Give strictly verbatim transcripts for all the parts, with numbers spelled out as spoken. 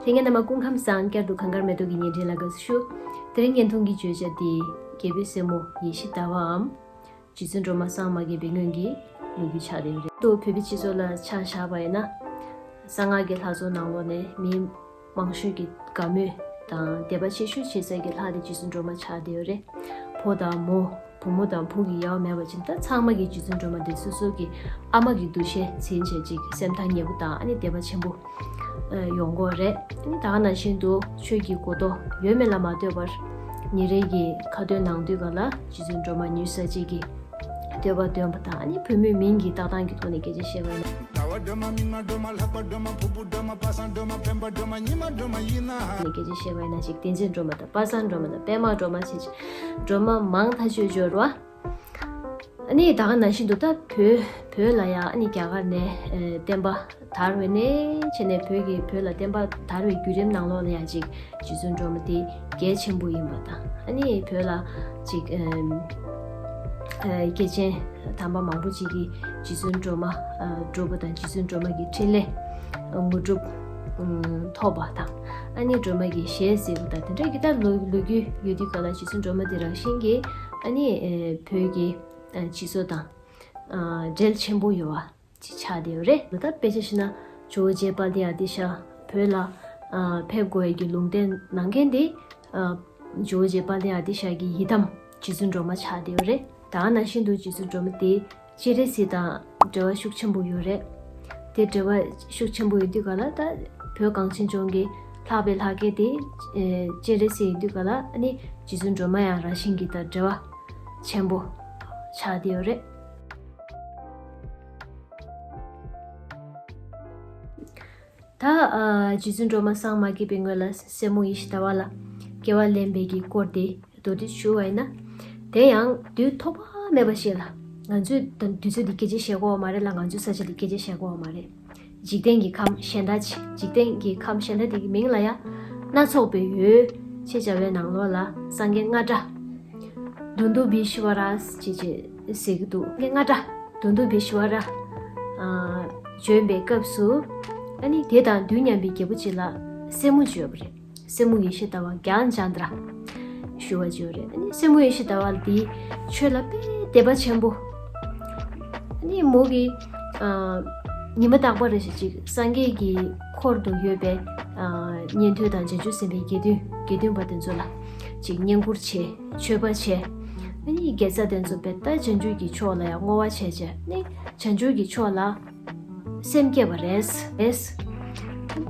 དེ་ངའི་རྣམ་པ་སྐུ་ཁམས་བཟང་། བསྐྱར་དུ་གངས་དཀར་མེ་ཏོག་གི་བརྙན་འཕྲིན་ལ་དགའ་བསུ་ཞུ། དེ་རིང་བརྙན་ཐུང་གི་བརྗོད་བྱ་དེ་རྒྱལ་པོའི་སྲས་མོ་ཡེ་ཤེས་ཟླ་བའམ། རྗེ་བཙུན་སྒྲོལ་མ་སངས་མ་རྒྱས་པའི་སྔོན་གྱི་ལོ་རྒྱུས་ཆགས་བསྡད་ཡོད་རེད། ཏུ་བོད་པའི་སྤྱི་ཚོགས་ལ་ཆ་བཞག་པ་ཡིན་ན། གསང་སྔགས་ཀྱི་ལྷ་ཚོགས་ནང་ལོགས་ནས་མི་མང་ཤོས་ཀྱི་དགའ་མོས་དང་དད་པ་ཆེ་ཤོས་བྱེད་སའི་གི་ལྷ་དེ་རྗེ་བཙུན་སྒྲོལ་མ་ཆགས་བསྡད་ཡོད་རེད། ཕོ་དང་མོ། བུ་མོ་དང་བུ་གི་དབྱེ་བ་མེད་པ་ཅིག་ད་ཚང་མ་གི་རྗེ་བཙུན་སྒྲོལ་མ་དེ་སོ་སོ་གི་ཨ་མ་གི་འདུ་ཤེས་འཛིན་བྱས་ཅིག་སེམས་ཐག་ཉེ་པོ་དང་ཨ་ནི་དད་པ་ཆེན་པོ་ཡོང་གི་ཡོད་རེད། ཨ་ནི་ད་ག་ནང་བཞིན་དུ་ཆོས་ཀྱི་གོ་རྟོགས་ཡོད་མེད་ལ་མ་ལྟོས་པར་ཉིན་རེ་གི་ཁ་འདོན་ནང་དུས་ག་ལ་རྗེ་བཙུན་སྒྲོལ་མ་ཉུལ་ས་ཅིག་གི་བསྟོད་པ་འདོན་པ་དང་ཨ་ནི་བོད་མིའི་མིང་གི་བཏགས་སྟངས་ཀྱི་ཐོག་ནས་སྐད་ཆ་བཤད་པ་ཡིན་ན། ཟླ་བ་སྒྲོལ་མ་མིག་དམར་སྒྲོལ་མ་ལྷག་པ་སྒྲོལ་མ་ཕུར་བུ་སྒྲོལ་མ་པ་སངས་སྒྲོལ་མ་འཕེན་པ་སྒྲོལ་མ་ཉི་མ་སྒྲོལ་མ་ཡིན་ན། ནས་སྐད་ཆ་བཤད་པ་ཡིན་ན་ཅིག་བསྟན་འཛིན་སྒྲོལ་མ་དང་པ་སངས་སྒྲོལ་མ་དང་པད་མ་སྒྲོལ་མ་བྱས་ཅིག་སྒྲོལ་མ་མང་ཐག་ཆོད་ཡོད་རེད་བ། ཨ་ནི་ད་ག་ནང་བཞིན་དུ་ད་བོད་བོད་ལ་ཡང་ཨ་ནི་རྒྱ་གར་ནས་ཨེ་བསྟན་པ་དར་བའི་ནས་བྱས་ནས་བོད་ཀྱི་བོད་ལ་བསྟན་པ་དར་བའི་བརྒྱུད་རིམ་ནང་ལོགས་ལ་ཡང་ཅིག་རྗེ་བཙུན་སྒྲོལ་མ་དེ་གལ་ཆེན་པོ་ཡིན་པ་དང་ཨ་ནི་བོད་ལ་ཅིག་ཨེམ་ཨེ་སྐྱེས་ཆེན་དམ་པ་མང་པོ་ཅིག་གིས་རྗེ་བཙུན་སྒྲོལ་མ་ཨ་སྒྲུབ་པ་དང་རྗེ་བཙུན་སྒྲོལ་མ་གི་འཕྲིན་ལས་དངོས་གྲུབ་ཨམ་ཐོབ་པ་དང་ཨ་ནི་སྒྲོལ་མ་གི་ཞལ་གཟིགས་པ་དང་དེ་འདྲ་གི་ད་ལོ་ལོ་རྒྱུས་ཡོད་དུས་ག་ལ་རྗེ་བཙུན་སྒྲོལ་མ་དེ་རང་བཞིན་གྱིས་ཨ་ནི་ཨེ་བོད་ཀྱི་ཨ་སྤྱི་ཚོགས་དང་ཨ་འབྲེལ་ཆེན་པོ་ཡོད་པ་ཅིག་ཆགས་བསྡད་ཡོད་རེད། ད་དཔེ་ཆ་བཞག་ན་ཇོ་བོ་རྗེ་དཔལ་ལྡན་ཨ་ཏི་ཤ་བོད་ལ་ཨ་ཕེབས་དགོས་ཡ་གི་ལུང་བསྟན་གནང་མཁན་དེ་ཨ་ཇོ་བོ་རྗེ་དཔལ་ལྡན་ཨ་ཏི་ཤ་གི་ཡི་དམ་རྗེ་བཙུན་སྒྲོལ་མ་ཆགས་བསྡད་ཡོད་རེད། ད་ག་ནང་བཞིན་དུ་རྗེ་བཙུན་སྒྲོལ་མ་དེ་སྤྱན་རས་གཟིགས་དང་འབྲེལ་བ་ཤུགས་ཆེན་པོ་ཡོད་རེད། དེ་འབྲེལ་བ་ཤུགས་ཆེན་པོ་ཡོད་དུས་ག་ལ་ད་བོད་གངས་ཅན་ལྗོངས་ཀྱི་ལྷག་པའི་ལྷ་སྐལ་དེ་ཨེ་སྤྱན་རས་གཟིགས་ཡིན་དུས་ག་ལ་ཨ་ནི་རྗེ་བཙུན་སྒྲོལ་མ་ཡང་རང་བཞིན་གྱིས་ད་འབྲེལ་བ་ཆེན་པོ་ཆགས་བསྡད་ཡོད་རེད། ད་ཨ་རྗེ་བཙུན་སྒྲོལ་མ་སངས་མ་རྒྱས་པའི་སྔོན་ལ་སྲས་མོ་ཡེ་ཤེས་ཟླ་བ་ལ་སྐྱེ་བ་ལེན་པའི་གི་སྐོར་དེ་མདོར་བསྡུས་ཞུ་བ་ཡིན་ན། དེ་ཡང་དུས་ཐོགས་པ་མེད་པ་ཞིག་ལ་ང་ཚོས་ད་དུས་ཚོད་འདི་སྐད་ཆ་བཤད་དགོས་པ་མ་རེད་ལ་ང་ཚོའི་ས་ཆ་འདི་སྐད་ཆ་བཤད་དགོས་པ་མ་རེད། འཇིག་རྟེན་གྱི་ཁམས་གཞན་དག་ཅིག་འཇིག་རྟེན་གྱི་ཁམས་གཞན་དག་དེ་གི་མིང་ལ་ཡང་སྣ་ཚོགས་པའི་འོད་ཅེས་བྱ་བའི་ནང་ལོགས་ལ་སངས་རྒྱས་ལྔ་སྒྲ། དུན་དུ་བི་ཤི་ཝ་ར་ཅེས་ཅེས་ཟེར་གྱི་འདུག་སངས་རྒྱས་ལྔ་སྒྲ་དུན་དུ་བི་ཤི་ཝ་ར་ཨ་བྱོན་པའི་སྐབས་སུ་ཨ་ནི་དེ་དང་དུས་མཉམ་པའི་རྒྱལ་པོ་ཅིག་ལ་སྲས་མོ་བྱོན་པ་རེད། སྲས་མོ་ཡེ་ཤེས་ཟླ་བ་གྱང་ཅན་དྲ་ཞུ་བ་བྱོན་རེད། ཨ་ནི་སྲས་མོ་ཡེ་ཤེས་ཟླ་བ་འདི་ཆོས་ལ་དཔེ་དད་པ་ཆེན་པོ། ཨ་ནི་མོ་གི་ཨ་ཉི་མ་རྟག་པར་རེ་ཞིག་ཅིག་སངས་རྒྱས་ཀྱི་འཁོར་དུ་ཡོད་པའི་ཨ་ཉན་ཐོས་དང་བྱང་ཆུབ་སེམས་དཔའི་དགེ་འདུན་དགེ་འདུན་པ་དེ་ཚོ་ལ་ཅིག་བསྙེན་བཀུར་བྱེད་མཆོད་པ་བྱེད། ཨ་ནི་དགེ་རྩ་དེ་ཚོ་དཔེ་ད་བྱང་ཆུབ་ཀྱི་ཕྱོགས་ལ་ཡང་བསྔོ་བ་བྱས་བྱས་ནི་བྱང་ཆུབ་ཀྱི་ཕྱོགས་ལ་སེམས་བསྐྱེད་པ་རེད། རེད།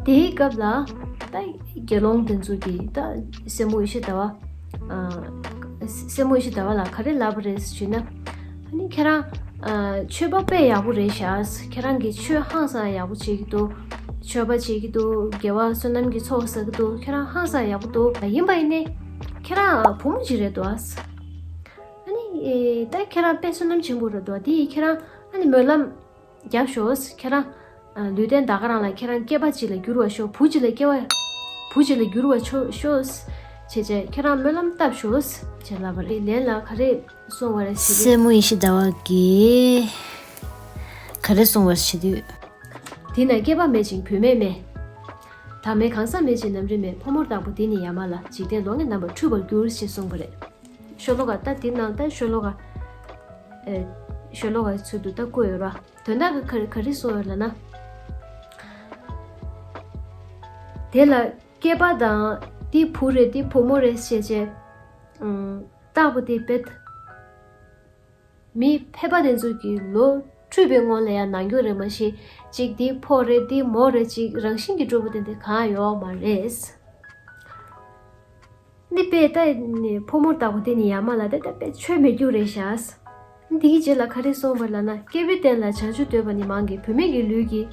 དེའི་སྐབས་ལ་ད་དགེ་སློང་དེ་ཚོ་གིས་ད་སྲས་མོ་ཡེ་ཤེས་ཟླ་བ་ཨ་སྲས་མོ་ཡེ་ཤེས་ཟླ་བ་ལ་ག་རེ་ལབ་པ་རེད་ཞུས་ན། ཨ་ནི་ཁྱེད་རང་ཨ་ཆོས་པ་དཔེ་ཡག་པོ་རེད་ཤག་ཁྱེད་རང་གིས་ཆོས་ཧང་སང་ཡག་པོ་བྱེད་ཀྱི་འདུག་ཆོས་པ་བྱེད་ཀྱི་འདུག་དགེ་བ་བསོད་ནམས་ཀྱི་ཚོགས་བསགས་ཀྱི་འདུག་ཁྱེད་རང་ཧང་སང་ཡག་པོ་འདུག་ཡིན་པ་ཡིན་ནའི་ཁྱེད་རང་བུ་མོ་ཅིག་རེད་འདུག་ཨ། ཨ་ནི་ཨེ་ད་ཁྱེད་རང་དཔེ་བསོད་ནམས་ཆེན་པོ་རེད་འདུག་དེ་ཡིས་ཁྱེད་རང་ཨ་ནི་སྨོན་ལམ་རྒྱབ་ཤོག་ཁྱེད་རང་ཨ་ལུས་རྟེན་ད་ག་རང་ལ་ཁྱེད་རང་སྐྱེས་པ་ཅིག་ལ་འགྱུར་བ་ཤོག་བུ་ཅིག་ལ་སྐྱེ་བ་བུ་ཅིག་ལ་འགྱུར་བ་ཤོག་ཤོག་བྱས་བྱས་ཁྱེད་རང་སྨོན་ལམ་བཏབ་ཤོག་བྱས་ལབ་པ་རེད། ལན་ལ་ག་རེ་གསུངས་པ་རེད་ཟེར་དུས། སྲས་མོ་ཡེ་ཤེས་ཟླ་བ་གིས་ག་རེ་གསུངས་པ་རེད་ཟེར་དུས། དེ་ན་སྐྱེས་པ་མེད་ཅིང་བུད་མེད་མེད། དང་མེད་གང་ཟག་མེད་ཅིང་རྣམ་འདྲེན་མེད། ཕོ་མོར་བཏགས་པ་དེ་ནི་ཡ་མ་ལ། འཇིག་རྟེན་ལོག་ལྔའི་རྣམ་པར་འཁྲུལ་པར་འགྱུར། ཞེས་གསུངས་པ་རེད། ཤོ་ལོ་ཀ་ད་འདི་ནང་ད་ཤོ་ལོ་ཀ་ཨེ་ཤོ་ལོ་ཀ་ཚུལ་དུ་ད་བཀོད་ཡོད་ར། དོན་དག་གི་ག་རེ་ག་རེ་གསུངས་ཡོད་ལབ་ན། དེ་ལ་སྐྱེས་པ་དང་འདི་བུ་རེད་འདི་བུ་མོ་རེད་ཞེས་བྱས་ཨུམ་བཏགས་པ་དེ་རྦད་མི་ཕལ་པ་དེ་ཚོ་གི་ལོ་འཁྲུལ་པའི་སྔོན་ལ་ཡང་ནང་འགྱོ་རེད་མ་གཞི་ཅིག་འདི་ཕོ་རེད་འདི་མོ་རེད་ཅིག་རང་བཞིན་གྱིས་གྲུབ་པ་དེ་འདི་གང་ཡོད་མ་རེད། འདི་དཔེ་ལྟ་ནི་ཕོ་མོར་བཏགས་པ་དེ་ནི་ཡ་མ་ལ་དེ་ལྟ་དཔེ་ཆོས་མེད་རྒྱུ་རེད་ཤག་འདིའི་རྗེས་ལ་ག་རེ་གསུངས་པ་ལབ་ན། སྐྱེས་བུའི་རྟེན་ལ་བྱང་ཆུབ་འདོད་པ་ནི་མང་གི། བུད་མེད་ཀྱི་ལུས་ཀྱིས་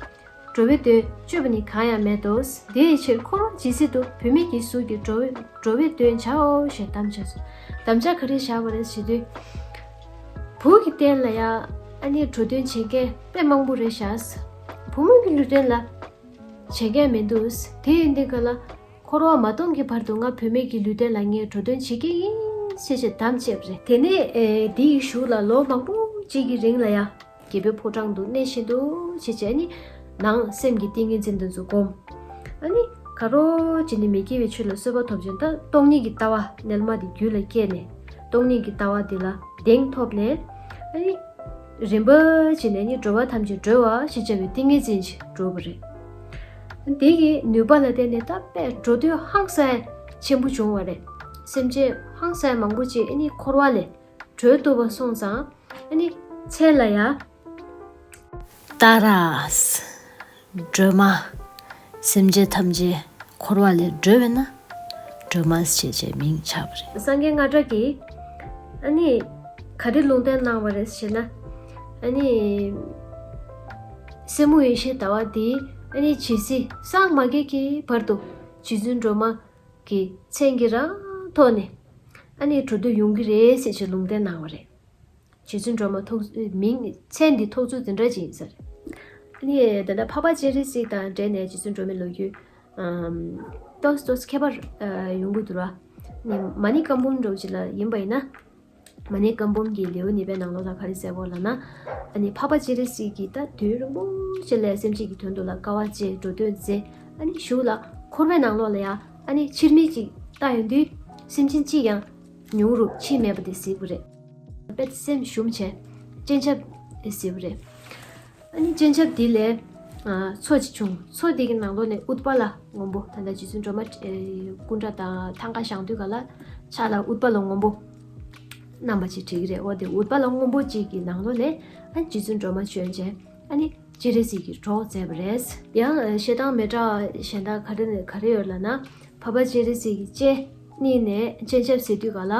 འགྲོ་བའི་དོན་སྤྱོད་པ་ནི་གང་ཡང་མེད་དོ། དེའི་ཕྱིར་འཁོར་བ་ཇི་སྲིད་དུ། བུད་མེད་ཀྱི་གཟུགས་ཀྱིས་འགྲོ་བའི་འགྲོ་བའི་དོན་བྱའོ་ཞེས་དམ་བཅའ་སོ། དམ་བཅའ་ག་རེ་བཞག་པ་རེད་ཟེར་དུས། བུ་གི་རྟེན་ལ་ཡང་ཨ་ནི་འགྲོ་དོན་བྱེད་མཁན་དཔེ་མང་པོ་རེད་ཤག་བུ་མོ་གི་ལུས་རྟེན་ལ་བྱེད་མཁན་མི་འདུག་དེ་ཡིན་དུས་ག་ལ། འཁོར་བ་མ་སྟོངས་ཀྱི་བར་དུ་ང་བུད་མེད་ཀྱི་ལུས་རྟེན་ལ་ངས་འགྲོ་དོན་བྱེད་ཀྱི་ཡིན་ཞེས་བྱས་དམ་བཅས་པ་རེད། དེ་ནས་ཨེ་དེའི་གཞུག་ལ་ལོ་མང་པོ་གཅིག་གི་རིང་ལ་ཡང་རྒྱལ་པོའི་ཕོ་བྲང་དུ་གནས་བཞིན་དུ་བྱས་བྱས་ནི་ནང་སེམས་ཀྱི་ཏིང་ངེ་འཛིན་དེ་ཚོ་བསྒོམ། ཨ་ནི་ ག་རོ་བྱས་ནས་མི་སྐྱེ་བའི་ཆོས་ལ་གསོལ་བ་ཐོབ་ཅིང་། ད་སྟོང་ཉིད་ཀྱི་ལྟ་བ་རྣལ་མ་དེ་རྒྱུད་ལ་སྐྱེས་ནས། སྟོང་ཉིད་ཀྱི་ལྟ་བ་དེ་ལ་གདེང་ཐོབ་ནས། ཨ་ནི་རིམ་པ་བྱས་ནས་ནི་འགྲོ་བ་ཐམས་ཅད་སྒྲོལ་བ་ཞེས་བྱ་བའི་ཏིང་ངེ་འཛིན་ཅིག་གྲུབ་པ་རེད། དེ་གི་ནུས་པ་ལ་བརྟེན་ནས་ད་དཔེ་འགྲོ་དོན་ཧང་སང་ཆེན་པོ་བྱུང་བ་རེད། སེམས་ཅན་ཧང་སང་མང་པོ་ཅིག་ཨ་ནི་འཁོར་བ་ལས་སྒྲོལ་ཐུབ་པ་སོང་ཙང་། ཨ་ནི་མཚན་ལ་ཡ། ཏཱ་ར། སྒྲོལ་མ། སེམས་ཅན་ཐམས་ཅད་འཁོར་བ་ལས་སྒྲོལ་བས་ན། སྒྲོལ་མ་ཞེས་བྱའི་མིང་ཆགས་པ་རེད། སངས་རྒྱས་རྔ་སྒྲ་གིས་ཨ་ནི་ག་རེ་ལུང་བསྟན་གནང་བ་རེད་ཟེར་ན། ཨ་ནི་སེན་མོ་ཡེ་ཤེས་ཟླ་བ་འདིས་ཨ་ནི་ཇི་སྲིད་སངས་མ་རྒྱས་ཀྱི་བར་དུ་རྗེ་བཙུན་སྒྲོལ་མ་གི་མཚན་གྱི་རང་ཐོག་ནས་ཨ་ནི་འགྲོ་དུས་ཡོང་གི་རེད་ཟེར་ཅིག་ལུང་བསྟན་གནང་བ་རེད། རྗེ་བཙུན་སྒྲོལ་མ་ཐོགས། མིང་མཚན་འདི་ཐོགས་ཚུལ་འདི་འདྲ་ཅིག་ཡིན་ས་རེད། ཨ་ནི་ད་ལྟ་འཕགས་པ་སྤྱན་རས་གཟིགས་དང་འབྲེལ་ནས་རྗེ་བཙུན་སྒྲོལ་མའི་ལོ་རྒྱུས་ཨམ་ཏོག་ཙམ་ཏོག་ཙམ་ཁྱད་པར་ཨ་ཡོང་གི་འདུག་ར། ཨ་ནི་མ་ཎི་བཀའ་འབུམ་འདྲ་བོ་ཅིག་ལ་ཡིན་པ་ཡིན་ན། མ་ཎི་བཀའ་འབུམ་གྱི་ལེའུ་གཉིས་པའི་ནང་ལོགས་ལ་ག་རེ་གསལ་པོ་ལབ་ན། ཨ་ནི་འཕགས་པ་སྤྱན་རས་གཟིགས་ཀྱིས་ད་དུས་རིང་པོ་ཅིག་ལ་སེམས་ཅན་གྱི་དོན་དུ་ལ་དཀའ་བ་སྤྱད། འགྲོ་དོན་མཛད། ཨ་ནི་གཞུག་ལ་འཁོར་བའི་ནང་ལོགས་ལ་ཡང་ཨ་ནི་ཕྱིར་མིག་ཅིག་ལྟ་ཡོང་དུས་སེམས་ཅན་གཅིག་ཀྱང་ཉུང་རུ་ཕྱིན་མེད་པ་དེ་གཟིགས་པ་རེད། དཔེ་སེམས་ཞུམ་བྱས། སྤྱན་ཆབ་གཟིགས་པ་རེད། ཨ་ནི་སྤྱན་ཆབ་འདི་ལས་ཨ་མཚོ་ཅིག་བྱུང་། མཚོ་འདི་གི་ནང་ལོགས་ནས་ཨུཏྤ་ལ་སྔོན་པོ། ད་ལྟ་རྗེ་བཙུན་སྒྲོལ་མ་ཨེ་སྐུ་འདྲ་དང་ཐང་ཀ་བཞེངས་དུས་ག་ལ་ཕྱག་ལ་ཨུཏྤ་ལ་སྔོན་པོ་བསྣམས་པ་ཅིག་བྲིས་ཀྱི་རེད། འོ་དེ་ཨུཏྤ་ལ་སྔོན་པོ་ཅིག་གི་ནང་ལོགས་ནས་ཨ་རྗེ་བཙུན་སྒྲོལ་མ་བྱོན་བྱས། ཨ་ནི་སྤྱན་རས་གཟིགས་ཀྱི་གྲོགས་མཛད་པ་རེད། ཡང་ཨ་བཤད་སྟངས་མི་འདྲ་བ་གཞན་དག་ག་རེ་ནས་ག་རེ་ཡོད་ལབ་ན། འཕགས་པ་སྤྱན་རས་གཟིགས་ཀྱི་སྤྱན་གཉིས་ནས་སྤྱན་ཆབ་ཟེར་དུས་ག་ལ།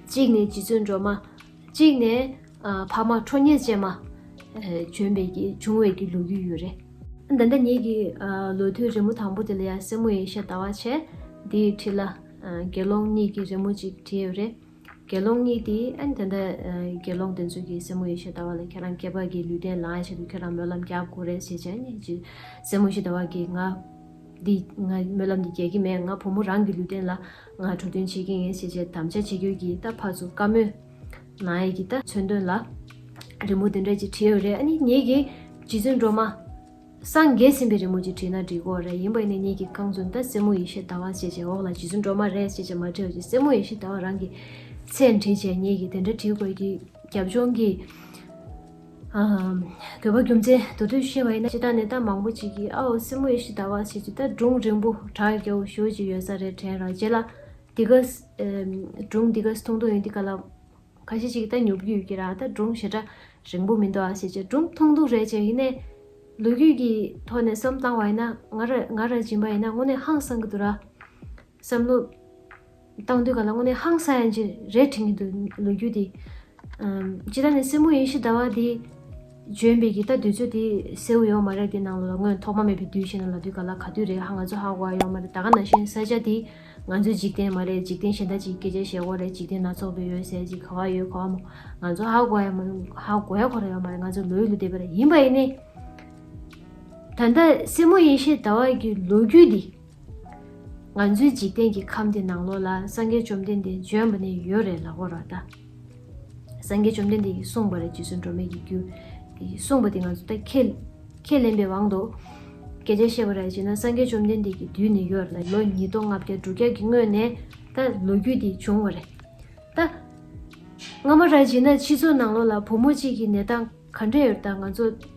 གཅིག་ནས་རྗེ་བཙུན་སྒྲོལ་མ། གཅིག་ནས་ཨ་འཕགས་མ་ཁྲོ་གཉེར་ཅན་མ་ཨ་བྱོན་པའི་གི་བྱུང་བའི་གི་ལོ་རྒྱུས་ཡོད་རེད། ད་ལྟ་ངེད་ཀྱི་ཨ་ལོ་ཐོའི་རི་མོ་དང་པོ་དེ་ལ་ཡང་སེན་མོ་ཡེ་ཤེས་ཟླ་བ་བྱས། དེའི་འཁྲིས་ལ་ཨ་དགེ་སློང་གཉིས་ཀྱི་རི་མོ་ཅིག་བྲིས་ཡོད་རེད། དགེ་སློང་གཉིས་དེ་ཨ་ནི་ད་ལྟ་ཨ་དགེ་སློང་དེ་ཚོ་གིས་སེན་མོ་ཡེ་ཤེས་ཟླ་བ་ལ་ཁྱེད་རང་སྐྱེས་པ་གི་ལུས་རྟེན་ལེན་ཆེད་དུ་ཁྱེད་རང་སྨོན་ལམ་རྒྱག་དགོས་རེད་ཟེར་བྱས་ནས། སེན་མོ་ཡེ་ཤེས་ཟླ་བ་གིས་ང་འདི་ང་སྨོན་ལམ་འདི་རྒྱག་གི་མེད། ང་བུ་མོ་རང་གི་ལུས་རྟེན་ལ་ང་འགྲོ་དོན་བྱེད་ཀྱི་ཡིན་ཟེར་བྱས་དམ་བཅའ་བྱེད་རྒྱུ་གི་ད་ཕར་ཚུར་བཀའ་མོལ་གནང་ཡས་ཀྱི་ད་མཚོན་དོན་ལ་རི་མོ་འདི་འདྲ་ཅིག་བྲིས་ཡོད་རེད། ཨ་ནི་ངེད་ཀྱིས་རྗེ་བཙུན་སྒྲོལ་མ་སངས་རྒྱས་ཟིན་པའི་རི་མོ་ཅིག་བྲིས་ན་འགྲིག་གོ་རེད། ཡིན་པ་ཡིན་ནའི་ངེད་ཀྱིས་རྐང་བཙུན་ད་སེན་མོ་ཡེ་ཤེས་ཟླ་བ་ཞེས་བྱས་འོག་ལ་རྗེ་བཙུན་སྒྲོལ་མ་རེད་ཞེས་བྱས་མ་བྲིས་པ་ཅིག་སེན་མོ་ཡེ་ཤེས་ཟླ་བ་རང་གི་མཚན་བྲིས་བྱས། ངེད་ཀྱིས་དེ་འདྲ་བྲིས་དགོས་ཀྱི་རྒྱབ་ལྗོངས་ཀྱི་ཨ་དགོས་པ་རྒྱུ་མཚན་མདོར་བསྡུས་བཤད་པ་ཡིན་ན། སྤྱིར་བཏང་ནས་ད་མང་པོ་ཅིག་གིས་ཨའོ་སེན་མོ་ཡེ་ཤེས་ཟླ་བ་ཞེས་བྱས་ད་སྒྲུང་རིང་པོ་གྲགས་རྒྱས་པོ་ཞེ་པོ་ཅིག་ཡོད་ས་རེད་དྲན་ར། རྗེས་ལ་འདི་ག་ཨ་སྒྲུང་འདི་ག་མཐོང་མཐོང་ཡོང་དུས་ག་ལ། ཁ་ཤས་ཅིག་ད་ཉོབ་ཀྱི་ཡོད་ཀྱི་ར། ད་སྒྲུང་ཞེ་དྲག་རིང་པོ་མི་འདུག་ཨ་ཟེར་བྱས་སྒྲུང་མཐོང་ཐུག་རེད་བྱས། ཡིན་ནའི་ལོ་རྒྱུས་ཀྱི་ཐོག་ནས་བསམ་བཏང་བ་ཡིན་ན། ང་ར་ང་ར་སྦྱིན་པ་ཡིན་ན་དངོས་གནས་ཧང་སང་གི་འདུག་ར། བསམ་བློ་བཏང་དུས་ག་ལ་དངོས་གནས་ཧང་སང་ཡ་ཅིག་རེད་དྲན་གྱི་འདུག་ལོ་རྒྱུས་དེ། ཨམ་སྤྱིར་བཏང་ནས་སེན་མོ་ཡེ་ཤེས་ཟླ་བ་དེ་བྱོན་པའི་གི་ད་དུས་ཚོད་དེ་གསལ་པོ་ཡོད་མ་རེད། དེ་ནང་ལོགས་ལ་སྔོན་ཐོག་མ་མེད་པའི་དུས་ཤིག་ནང་ལབ་དུས་ག་ལ་ག་དུས་རེད་ཧ་ང་ཚོ་ཧ་གོ་ཡ་ཡོད་མ་རེད། ད་ག་ནང་བཞིན་ས་ཆ་དེ་ང་ཚོའི་འཇིག་རྟེན་མ་རེད། འཇིག་རྟེན་གཞན་དག་ཅིག་སྐད་ཆ་བཤད་དགོས་རེད། འཇིག་རྟེན་སྣ་ཚོགས་པའི་ཡོད་ཟེར་ཅིག་ག་བ་ཡོད་ག་བ་མོ་ང་ཚོ་ཧ་གོ་ཡ་མ་ཧ་གོ་ཡ་ཁོ་ར་ཡོད་མ་རེད། ང་ཚོ་ལོ་ཡུལ་ལ་བསྡད་པ་རེད། ཡིན་པ་ཡིན་ནའི་ད་ལྟ་སེན་མོ་ཡེ་ཤེས་ཟླ་བ་གི་ལོ་རྒྱུས་འདི་ང་ཚོའི་འཇིག་རྟེན་གྱི་ཁམས་འདི་ནང་ལོགས་ལ་སངས་རྒྱས་བཅོམ་ལྡན་འདས་བྱོན་པ་ནས་ཡོད་རེད་ལབ་དགོས་རེད་ད། སངས་རྒྱས་བཅོམ་ལྡན་འདས་ཀྱིས་གསུངས་པ་རེད། རྗེ་བཙུན་སྒྲོལ་མའི་གི་རྒྱུད་གསུངས་པ་དེ་ང་ཚོ་ད་ཁས་ཁས་ལེན་པའི་དབང་དུ་སྐད་ཆ་བཤད་པ་རེད་ཅེ་ན། སངས་རྒྱས་བཅོམ་ལྡན་འདས་ཀྱི་དུས་ནས་ཡོད་རེད། ལོ་ཉིས་སྟོང་ལྔ་བརྒྱ་དྲུག་བརྒྱ་གི་སྔོན་ནས་ད་ལོ་རྒྱུས་འདི་བྱུང་བ་རེད། ད་སྔ་མ་ར་བྱས་ན་སྤྱི་ཚོགས་ནང་ལོགས་ལ་བུ་མོ་གཅིག་གི་གནས་སྟངས་ག་འདྲ་ཡོད་རེད། ད་ང་ཚོ་རྒྱ་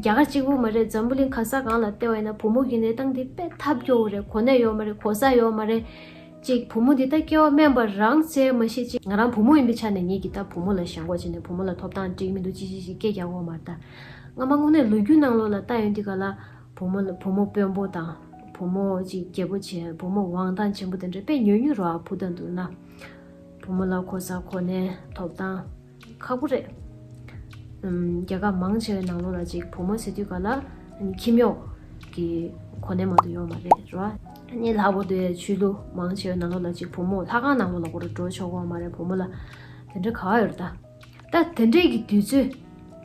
གར་གཅིག་པུ་མ་རེད། འཛམ་བུ་གླིང་ག་ས་གང་ལ་བལྟས་པ་ཡིན་ན་བུ་མོ་གི་གནས་སྟངས་འདི་དཔེ་ཐབས་སྐྱོ་བོ་རེད། གོ་གནས་ཡོད་མ་རེད། གོ་ས་ཡོད་མ་རེད། ཅིག་བུ་མོ་འདི་ད་སྐྱེ་བ་དམན་པ་རང་ཚད་མ་ཤེས། ཅིག་ང་རང་བུ་མོ་ཡིན་པའི་ཆ་ནས་ངེད་ཀྱིས་ད་བུ་མོ་ལ་བཞེངས་སྐོར་བྱས་ནས་བུ་མོ་ལ་ཐོབ་ཐང་སྤྲད་མི་འདུག་ཅི་ཅི་ཞིག་སྐད་རྒྱག་དགོས་མ་རེད། ད་སྔ་མ་དངོས་གནས་ལོ་རྒྱུས་ནང་ལོགས་ལ་ལྟ་ཡོང་དུས་ག་ལ་བུ་མོ་ལ་བུ་མོ་དཔོན་པོ་དང་བུ་མོ་ཅིག་རྒྱལ་པོ་བྱས། བུ་མོ་དབང་ཐང་ཆེན་པོ་དེ་འདྲ་དཔེ་ཉུང་ཉུང་རེད་བ། བུ་དང་བསྡུར་ན། བུ་མོ་ལ་གོ་ས་གོ་གནས་ཐོབ་ཐང་ཁག་པོ་རེད། ཨམ་རྒྱལ་ཁབ་མང་ཆེ་བའི་ནང་ལོགས་ལ་ཅིག་བུ་མོ་ཟེར་དུས་ག་ལ་ཁྱིམ་གཡོག་གི་གོ་གནས་མ་གཏོགས་ཡོད་མ་རེད་ར། ཨ་ནི་ལྷག་པར་དུ་ཆོས་ལུགས་མང་ཆེ་བའི་ནང་ལོགས་ལ་ཅིག་བུ་མོ་ལྷ་ཁང་ནང་ལོགས་ལ་ཁོ་རང་འགྲོ་ཆོག་གི་ཡོད་མ་རེད། བུ་མོ་ལ་དེ་འདྲ་ག་བ་ཡོད་རེད་ད། ད་དེ་འདྲས་ཀྱི་དུས་ཚོད་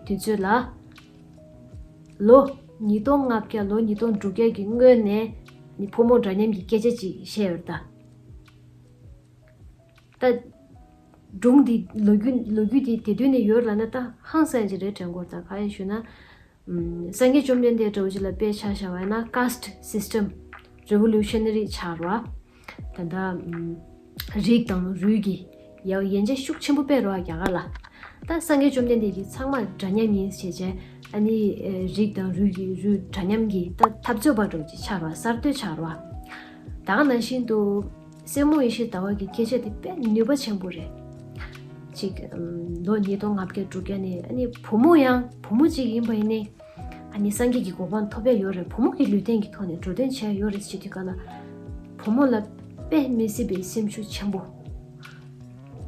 དུས་ཚོད་ལ་ལོ་ཉིས་སྟོང་ལྔ་བརྒྱ་ལོ་ཉིས་སྟོང་དྲུག་བརྒྱ་གི་སྔོན་ནས་ནི་ཕོ་མོ་འདྲ་མཉམ་གྱི་སྐད་ཆ་ཅིག་བཤད་ཡོད་རེད་ད། ད་སྒྲུང་འདི་ལོ་རྒྱུས་ལོ་རྒྱུས་འདི་དེ་དུས་ནས་ཡོད་ལབ་ན་ད་ཧང་སང་ཅིག་རེད་དྲན་གྱི་ཡོད་རེད། ད་ག་རེ་ཞུ་ན། ཨམ་སངས་རྒྱས་བཅོམ་ལྡན་འདས་འདྲ་བོ་ཅིག་ལ་དཔེ་ཆ་བཞག་པ་ཡིན་ན་ཀཱསྟ་སིས་ཊམ་ རེ་བོ་ལུ་ཤ་ནི་རི་ཆགས་ར། ད་ལྟ་རིགས་དང་རུས་ཀྱི་ཡ་ཡན་ཆད་ཤུགས་ཆེན་པོ་སྤེལ་ར་རྒྱ་གར་ལ། ད་སངས་རྒྱས་བཅོམ་ལྡན་འདས་ཀྱིས་ཚང་མ་འདྲ་མཉམ་ཡིན་ཟེར་བྱས། ཨ་ནི་རིགས་དང་རུས་ཀྱི་རུས་འདྲ་མཉམ་གྱི་ད་འཐབ་རྩོད་པ་འདྲ་བོ་ཅིག་ཆགས་ར། གསར་གཏོད་ཆགས་ར། ད་ག་ནང་བཞིན་དུ་སྲས་མོ་ཡེ་ཤེས་ཟླ་བ་གི་སྐད་ཆ་དེ་དཔེ་ནུས་པ་ཆེན་པོ་རེད། ཅིག་ལོ་ཉིས་སྟོང་ལྔ་བརྒྱ་དྲུག་བརྒྱ་ནས་ཨ་ནི་བུ་མོ་ཡང་བུ་མོ་ཅིག་ཡིན་པ་ཡིན་ནའི། ཨ་ནི་སངས་རྒྱས་ཀྱི་གོ་འཕང་ཐོབ་ཡ་ཡོད་རེད། བུ་མོ་གི་ལུས་རྟེན་གྱི་ཐོག་ནས་འགྲོ་དོན་བྱས་ཡ་ཡོད་རེད་ཟེར་དུས་ག་ལ། བུ་མོ་ལ་དཔེ་མི་སྲིད་པའི་སེམས་ཤུགས་ཆེན་པོ།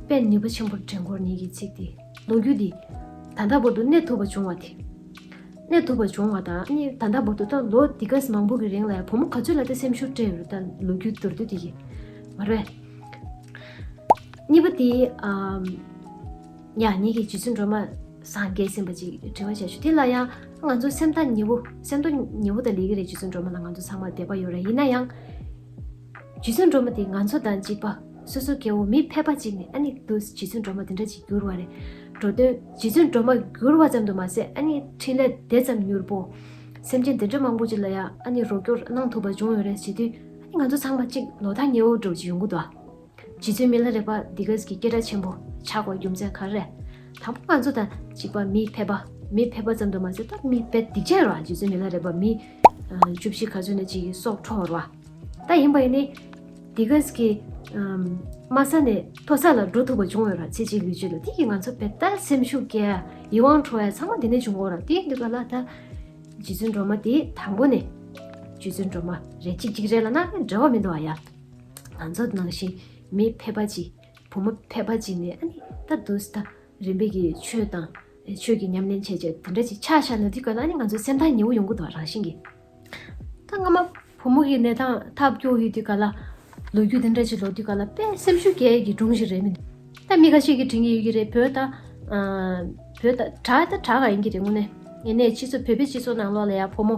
དཔེ་ནུས་པ་ཆེན་པོ་དྲན་འཁོར་ཉིད་ཀྱི་ཚིག་དེ་ལོ་རྒྱུས་འདི་ད་ལྟ་བར་དུ་གནས་ཐུབ་པ་བྱུང་བ་དེ། གནས་ཐུབ་པ་བྱུང་བ་དང་ཨ་ནི་ད་ལྟ་བར་དུ་ད་ལོ་འདི་ག་མང་པོ་གི་རིང་ལ་ཡ་བུ་མོ་ག་ཚོད་ལ་ད་སེམས་ཤུགས་སྤྲད་ཡོད་རེད། ད་ལོ་རྒྱུས་མདོར་བསྡུས་དེ་གི་མ་རེད། གཉིས་པ་དེ་ཨམ། ཡ་ངེད་ཀྱི་རྗེ་བཙུན་སྒྲོལ་མ་སངས་རྒྱས་ཟིན་པ་ཅིག་དྲི་བ་བྱས་ཤོག་དེ་ལ་ཡང་ང་ཚོ་སེམས་ཐག་ཉེ་བོ་སེམས་ཐག་ཉེ་བོ་དང་ལས་ཀྱི་རེད། རྗེ་བཙུན་སྒྲོལ་མ་ལ་ང་ཚོ་ཚང་མ་དད་པ་ཡོད་རེད། ཡིན་ན་ཡང་རྗེ་བཙུན་སྒྲོལ་མ་དེ་ང་ཚོ་དང་གཅིག་པ་སོ་སོ་སྐྱེ་བོ་མི་ཕལ་པ་ཅིག་ནས་ཨ་ནི་དུ་རྗེ་བཙུན་སྒྲོལ་མ་དེ་འདྲ་ཅིག་གྱུར་བ་རེད། འགྲོ་དོན་རྗེ་བཙུན་སྒྲོལ་མ་གྱུར་བ་ཙམ་དུ་མ་ཟད་ཨ་ནི་འཕྲིན་ལས་དེ་ཙམ་མྱུར་པོ། སེམས་ཅན་དེ་འདྲ་མང་པོ་ཅིག་ལ་ཡང་ཨ་ནི་རོགས་སྐྱོར་གནང་ཐུབ་པ་བྱུང་ཡོད་རེད་ཟེར་དུས་ཨ་ནི་ང་ཚོ་ཚང་མ་གཅིག་ལོ་ཐག་ཉེ་བོ་འདྲ་བོ་ཅིག་ཡོང་གི་འདུག་ཨ། རྗེ་བཙུན་མི་ལ་རས་པ་འདི་ག་གི་སྐད་གྲགས་ཆེན་པོ་ཆགས་པའི་རྒྱུ་མཚན་ག་རེ། དང་པོ་ང་ཚོ་དང་གཅིག་པ་མི་ཕལ་པ། མི་ཕལ་པ་ཙམ་དུ་མ་ཟད་ད་མི་དཔེ་སྡིག་ཅན་རེད་བ། རྗེ་བཙུན་མི་ལ་རས་པ་མི་བཅུ་བཞི་ག་ཚོད་ནས་ཅིག་གི་སྲོག་འཕྲོག་རེད་བ། ད་ཡིན་པ་ཡིན་ནི་འདི་ག་གི་དམའ་ས་ནས་མཐོ་ས་ལ་འགྲོ་ཐུབ་པ་བྱུང་ཡོད་ར། ཚེ་གཅིག་ལུས་གཅིག་ལ་དེ་གི་ང་ཚོ་དཔེ་ད་སེམས་ཤུགས་སྐྱེ་ཡ་ཡིད་དབང་འཕྲོག་ཡ་ཚང་མ་འདི་ནས་བྱུང་གོ་ར། དེ་ཡིན་དུས་ག་ལ་ད་རྗེ་བཙུན་སྒྲོལ་མ་དེ་དང་པོ་ནས་རྗེ་བཙུན་སྒྲོལ་མ་རེད། གཅིག་གཅིག་རེད་ལ་ན་འབྲེལ་བ་མི་འདུག་བ་ཡ། ང་ཚོ་ནང་བཞིན་མི་ཕལ་པ་ཅིག་བུ་མོ་ཕལ་པ་ཅིག་ནས་ཨ་ནི་ད་དུས་ད་རིམ་པས་ཀྱི་ཆོས་དང་ཆོས་ཀྱི་ཉམས་ལེན་བྱས་བྱས་དེ་འདྲ་ཅིག་ཆ་བཞག་ན་དུས་ག་ལ་ཨ་ནི་ང་ཚོ་སེམས་ཐག་ཉེ་བོ་ཡོང་གི་འདུག་རང་བཞིན་གྱིས། ད་སྔ་མ་བུ་མོ་གི་གནས་སྟངས་ཐབས་སྐྱོ་ཡོད་དུས་ག་ལ་ལོ་རྒྱུས་དེ་འདྲ་ཅིག་ལོ་དུས་ག་ལ་དཔེ་སེམས་ཤུགས་སྐྱེ་ཡས་ཀྱི་སྒྲུང་ཞིག་རེད་མིན། ད་མི་ཁ་ཤས་ཀྱིས་དྲན་གྱི་ཡོད་ཀྱི་རེད། བོད་ད་བོད་ད་དྲག་ད་དྲག་ག་ཡིན་གྱི་རེད། དངོས་གནས་ཡིན་ནའི་སྤྱི་ཚོགས་བོད་པའི་སྤྱི་ཚོགས་ནང་ལོགས་ལ་ཡ་བུ་མོ་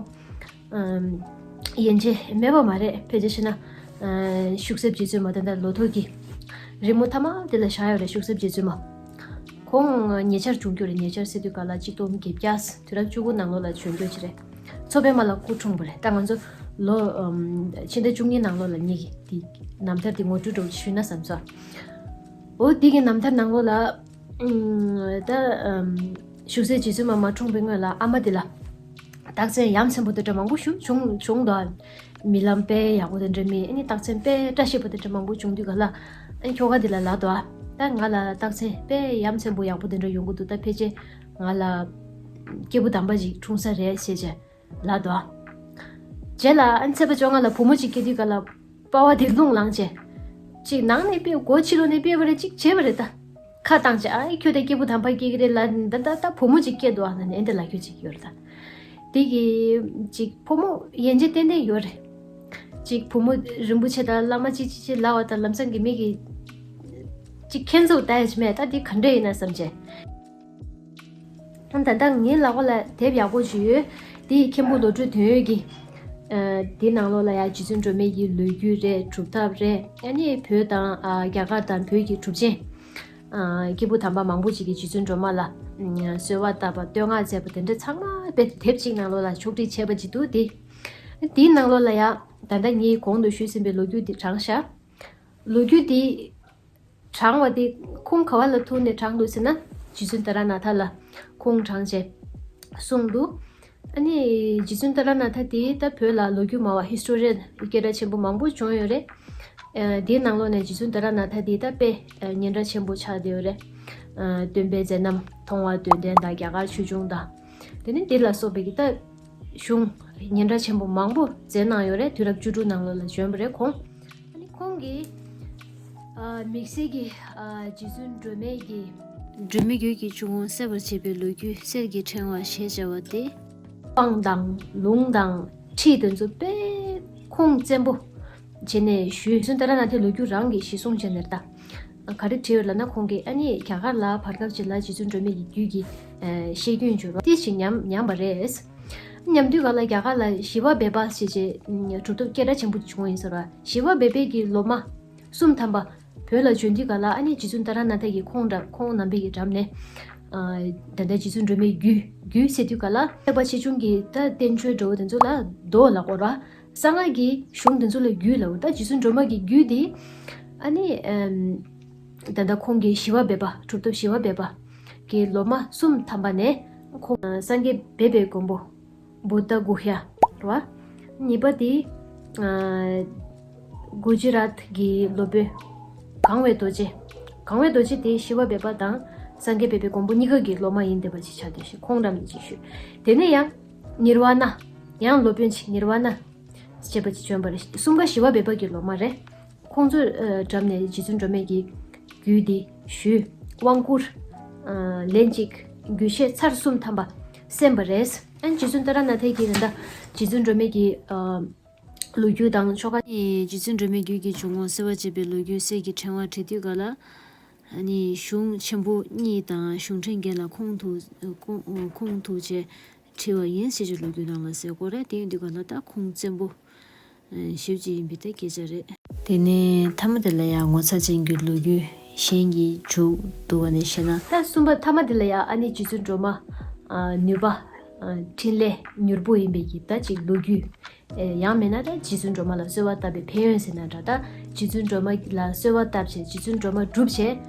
ཡན་ཆད་མེད་པ་མ་རེད། ཕལ་ཆེར་བྱས་ན་ཤུགས་གསེབ་རྗེ་བཙུན་མ་དེ་འདྲ་ལོ་ཐོག་གི་རི་མོ་མཐའ་མ་དེ་ལ་བཞག་ཡོད་རེད། ཤུགས་གསེབ་རྗེ་བཙུན་མ་ཁོང་ཉེ་ཆར་བྱུང་རྒྱུ་རེད། ཉེ་ཆར་ཟེར་དུས་ག་ལ་ཆིག་སྟོང་བརྒྱད་བརྒྱ་དུས་རབས་བཅུ་དགུ་ནང་ལོགས་ལ་བྱོན་རྒྱུ་ཅིག་རེད། མཚོ་པད་མ་ལ་སྐུ་འཁྲུངས་པ་རེད། ད་ང་ཚོ་ལོ་ཕྱི་ཟླ་བཅུ་གཉིས་ནང་ལོགས་ལ་ངེད་ཀྱིས་དེ་རྣམ་ཐར་དེ་ངོ་སྤྲོད་འདྲ་བོ་ཞུས་ན་བསམ་སོང་། འོ་དེ་གི་རྣམ་ཐར་ནང་ལོགས་ལ། ཨུམ། ད་ཨམ། ཤུགས་གསེབ་རྗེ་བཙུན་མ་མ་འཁྲུངས་པའི་སྔོན་ལ་ཨ་མ་དེ་ལ་རྟགས་མཚན་ཡ་མཚན་པོ་དེ་འདྲ་མང་པོ་ཞིག་བྱུང་བྱུང་འདུག་རྨི་ལམ་དཔེ་ཡག་པོ་དེ་འདྲ་རྨིས། ཨ་ནི་རྟགས་མཚན་དཔེ་བཀྲ་ཤིས་པོ་དེ་འདྲ་མང་པོ་བྱུང་དུས་ག་ལ་ཨ་ནི་ཁྱོ་ག་དེ་ལ་ལབ་འདུག་ད་ང་ལ་རྟགས་མཚན་དཔེ་ཡ་མཚན་པོ་ཡག་པོ་དེ་འདྲ་ཡོང་གི་འདུག་ད་ཕལ་ཆེར་ང་ལ་སྐྱེས་བུ་དམ་པ་ཞིག་འཁྲུངས་ས་རེད་ཟེར་བྱས། ལབ་འདུག་རྗེས་ལ་ཨ་ནི་ཚེས་པ་བཅོ་ལྔ་ལ་བུ་མོ་གཅིག་སྐྱེས་དུས་ག་ལ་པ་ཕ་དེ་རླུང་ལངས་བྱས། གཅིག་ནང་ནས་དཔེ་སྒོ་ཕྱི་ལོགས་ནས་ཕེབས་པ་རེད། གཅིག་བྱས་པ་རེད་ད། ཁ་བཏང་བྱས་ཨ་ཁྱོད་དེ་སྐྱེས་བུ་དམ་པ་སྐྱེ་གི་རེད་ལ། ད་ད་ད་བུ་མོ་གཅིག་སྐྱེས་འདུག་ཨ་ནི་ཨེ་འདི་ལབ་རྒྱུ་གཅིག་ཡོད་རེད་ད། དེ་གི་གཅིག་བུ་མོ་ཡན་ཆད་ཏན་ཏན་ཡོད་རེད། གཅིག་བུ་མོ་རིན་པོ་ཆེ་དང་བླ་མ་གཅིག་གཅིག་གཅིག་ལབ་པ་དང་ལམ་སང་གི་མི་གི་གཅིག་ཁྱེད་ཚོ་ལྟ་ཡ་ཅི་མེད་ད། དེ་ག་འདྲ་ཡིན་ན་བསམ་བྱས། ད་ལྟ་ངའི་ལག་པ་ལ་དེབ་ཡག་པོ་ཞིག་ཡོད། དེ་ཡི་མཁན་པོ་བློ་གྲོས་དོན་ཡོད་ཀྱི། ཨ། དེ་ནང་ལོགས་ལ་ཡང་རྗེ་བཙུན་སྒྲོལ་མའི་གི་ལོ་རྒྱུས་རེད། སྒྲུབ་ཐབས་རེད། ཨ་ནི་བོད་དང་། ཨ། རྒྱ་གར་དང་བོད་ཀྱི་གྲུབ་ཆེན། ཨ། སྐྱེས་བུ་དམ་པ་མང་པོ་ཞིག་གིས་རྗེ་བཙུན་སྒྲོལ་མ་ལ། ཨ། གསོལ་བ་བཏབ་པ། བསྟོད་བསྔགས་མཛད་པ་དེ་འདྲ་ཚང་མ་དཔེ་དེབ་གཅིག་ནང་ལོགས་ལ་ཕྱོགས་སྒྲིག་བྱས་པ་ཅིག་འདུག་དེ། དེའི་ནང་ལོགས་ལ་ཡང་ད་ལྟ་ངས་གོང་དུ་ཞུས་ཟིན་པའི་ལོ་རྒྱུས་དེ་དྲངས་ཤག་ལོ་རྒྱུས་དེ། དྲངས་པ་དེ་ཁུངས་ག་བ་ལ་ཐུག་ནས་དྲངས་འདུག་ཟེར་ན། རྗེ་བཙུན་ཏཱ་ར་ནཱ་ཐ་ལ་ཁུངས་དྲངས་བྱས་གསུངས་འདུག་ཨ་ནི་རྗེ་བཙུན་ཏཱ་ར་ནཱ་ཐ་དེ་ད་བོད་ལ་ལོ་རྒྱུས་སྨྲ་བ་ཧི་སི་ཊོ་རི་ཡན་སྐད་གྲགས་ཆེན་པོ་མང་པོ་བྱུང་ཡོད་རེད། ཨ། དེའི་ནང་ལོགས་ནས་རྗེ་བཙུན་ཏཱ་ར་ནཱ་ཐ་དེ་ད་དཔེ་སྙན་གྲགས་ཆེན་པོ་ཆགས་བསྡད་ཡོད་རེད། ཨ། སྟོན་པའི་མཛད་རྣམ་མཐོང་བ་དོན་ལྡན་དང་རྒྱ་གར་ཆོས་འབྱུང་དང་། དེ་ནས་དེ་ལ་སོགས་པའི་གི་ད་གཞུང་སྙན་གྲགས་ཆེན་པོ་མང་པོ་མཛད་གནང་ཡོད་རེད། དུས་རབས་བཅུ་དྲུག་ནང་ལོགས་ལ་བྱོན་པ་རེད་ཁོང་། ཨ་ནི་ཁོང་གིས། ཨ། དམིགས་བསལ་གྱི། ཨ། རྗེ་བཙུན་སྒྲོལ་མའི་གི། སྒྲོལ་མའི་རྒྱུད་ཀྱི་ཆུ་ཁུངས་གསལ་བར་བྱེད་པའི་ལོ་རྒྱུས་གསེར་གྱི་ཕྲེང་བ་ཞེས་བྱ་བ་སྟེ། དབང་དང་ལུང་དང་ཁྲིད་དེ་ཚོ་དཔེ་ཁུངས་བཙན་པོ་བྱས་ནས་ཞུས། རྗེ་བཙུན་ཏཱ་ར་ནཱ་ཐའི་ལོ་རྒྱུས་རང་གིས་གཞི་བཟུང་བྱས་ནས་ད། ག་རེ་བྲིས་ཡོད་ལབ་ན་ཁོང་གིས་ཨ་ནི་རྒྱ་གར་ལ་བར་སྐབས་ཅིག་ལ་རྗེ་བཙུན་སྒྲོལ་མའི་གི་རྒྱུད་ཀྱི། ཨ། བཤད་རྒྱུན་བརྗོད་པ་ཏི་ཞིག་ཉམས་ཉམས་པ་རེད། ཉམས་དུས་ག་ལ་རྒྱ་གར་ལ་ཞི་བ་བྷེ་པ་ཞེས་བྱས་གྲུབ་ཐོབ་སྐད་གྲགས་ཆེན་པོ་བྱུང་བ་ཡིན་ཟེར་བ། ཞི་བ་བྷེ་པའི་གི་སློབ་མ་གསུམ་ཐམ་པ་བོད་ལ་བྱོན་དུས་ག་ལ་ཨ་ནི་རྗེ་བཙུན་ཏཱ་ར་ནཱ་ཐ་གིས་ཁོང་འདྲ་ཁོང་རྣམ་པའི་གི་འགྲམ་ནས། ཨ། ད་ལྟ་རྗེ་བཙུན་སྒྲོལ་མའི་རྒྱུད་རྒྱུད་ཟེར་དུས་ག་ལ་ཐེག་པ་ཆེ་ཆུང་གི་ད་བསྟན་བཅོས་འདྲ་བོ་དེ་ཚོ་ལ་མདོ་ལ་གོ་ར། གསང་སྔགས་ཀྱི་གཞུང་དེ་ཚོ་ལ་རྒྱུད་ལབ། ད་རྗེ་བཙུན་སྒྲོལ་མ་གི་རྒྱུད་དེ་ཨ་ནི་ཨམ། ད་ལྟ་ཁོང་གི་ཞི་བ་བེ་པ། གྲུབ་ཐོབ་ཞི་བ་བེ་པ་གི་ལོ་མ་གསུམ་ཐམ་པ་ནས་ཁོང་སངས་རྒྱས་བེ་པའི་མགོན་པོ་བུདྡྷ་གུ་ཧྱ་རེད་བ། གཉིས་པ་དེ་ཨ། གུ་ཇི་རཱཏ་གི་སློབ་དཔོན་གང་བའི་རྡོ་རྗེ། གང་བའི་རྡོ་རྗེ་དེ་ཞི་བ་བེ་པ་དང་སངས་རྒྱས་བེ་པའི་མགོན་པོ་གཉིས་ཀ་གི་སློབ་མ་ཡིན་བསྡད་པ་ཅིག་ཆགས་བསྡད་ཤག་ཁོང་རྣམས་ནས་ཅིག་ཞུས། དེ་ནས་ཡང་ནིར་ཝཱ་ན། ཡང་སློབ་དཔོན་ཅིག་ནིར་ཝཱ་ན་ཞེས་པ་ཅིག་བྱོན་པ་རེད། གསུམ་ཀ་ཞི་བ་བེ་པ་གི་སློབ་མ་རེད། ཁོང་ཚོའི་ཨ། འགྲམ་ནས་རྗེ་བཙུན་སྒྲོལ་མའི་གི་རྒྱུད་འདི་ཞུས། དབང་བསྐུར། ཨ། ལན་གཅིག་རྒྱུད་བཤད་ཚར་གསུམ་ཐམ་པ་གསན་པ་རེད། ཨ་ནི་རྗེ་བཙུན་ཏཱ་ར་ནཱ་ཐའི་གི་ད་ལྟ་རྗེ་བཙུན་སྒྲོལ་མའི་གི་ཨ། ལོ་རྒྱུས་དང་ཆོ་ག། རྗེ་བཙུན་སྒྲོལ་མའི་རྒྱུད་ཀྱི་འཇུག་ངོགས་གསོལ་བ་འདེབས་པའི་ལོ་རྒྱུས་གསེར་གྱི་ཕྲེང་བ་བྲིས་དུས་ག་ལ། ཨ་ནི་གཞུང་ཆེན་པོ་གཉིས་དང་གཞུང་ཕྲན་བརྒྱད་ལ་ཁུངས་ཐུག་ཁུངས་ཁུངས་ཐུག་བྱས་བྲིས་པ་ཡིན་ཞེས་ཀྱི་ལོ་རྒྱུས་ནང་ལ་གསལ་གོ་རེད། དེ་ཡིན་དུས་ག་ལ་ད་ཁུངས་བཙན་པོ་ཞེ་པོ་ཅིག་ཡིན་པའི་ད་སྐད་ཆ་རེད། དེ་ནས་མཐའ་མ་དེ་ལ་ཡང་ངོ་མཚར་ཅན་གྱི་ལོ་རྒྱུས་གཞན་གྱིས་མཇུག་བསྡུ་བ་ནས་བཤད་ན། ད་གསུམ་པ་མཐའ་མ་དེ་ལ་ཡང་ཨ་ནི་རྗེ་བཙུན་སྒྲོལ་མ་ནུས་པ་འཕྲིན་ལས་མྱུར་པོ་ཡིན་པའི་གི་ད་ཅིག་ལོ་རྒྱུས། ཡང་མིན་ན་ད་རྗེ་བཙུན་སྒྲོལ་མ་ལ་གསོལ་བ་བཏབ་པའི་ཕན་ཡོན་ཟེར་ན་འདྲ། ད་རྗེ་བཙུན་སྒྲོལ་མ་ལ་གསོལ་བ་བཏབ་བྱས་རྗེ་བཙུན་སྒྲོལ་མ་སྒྲུབ་བྱས་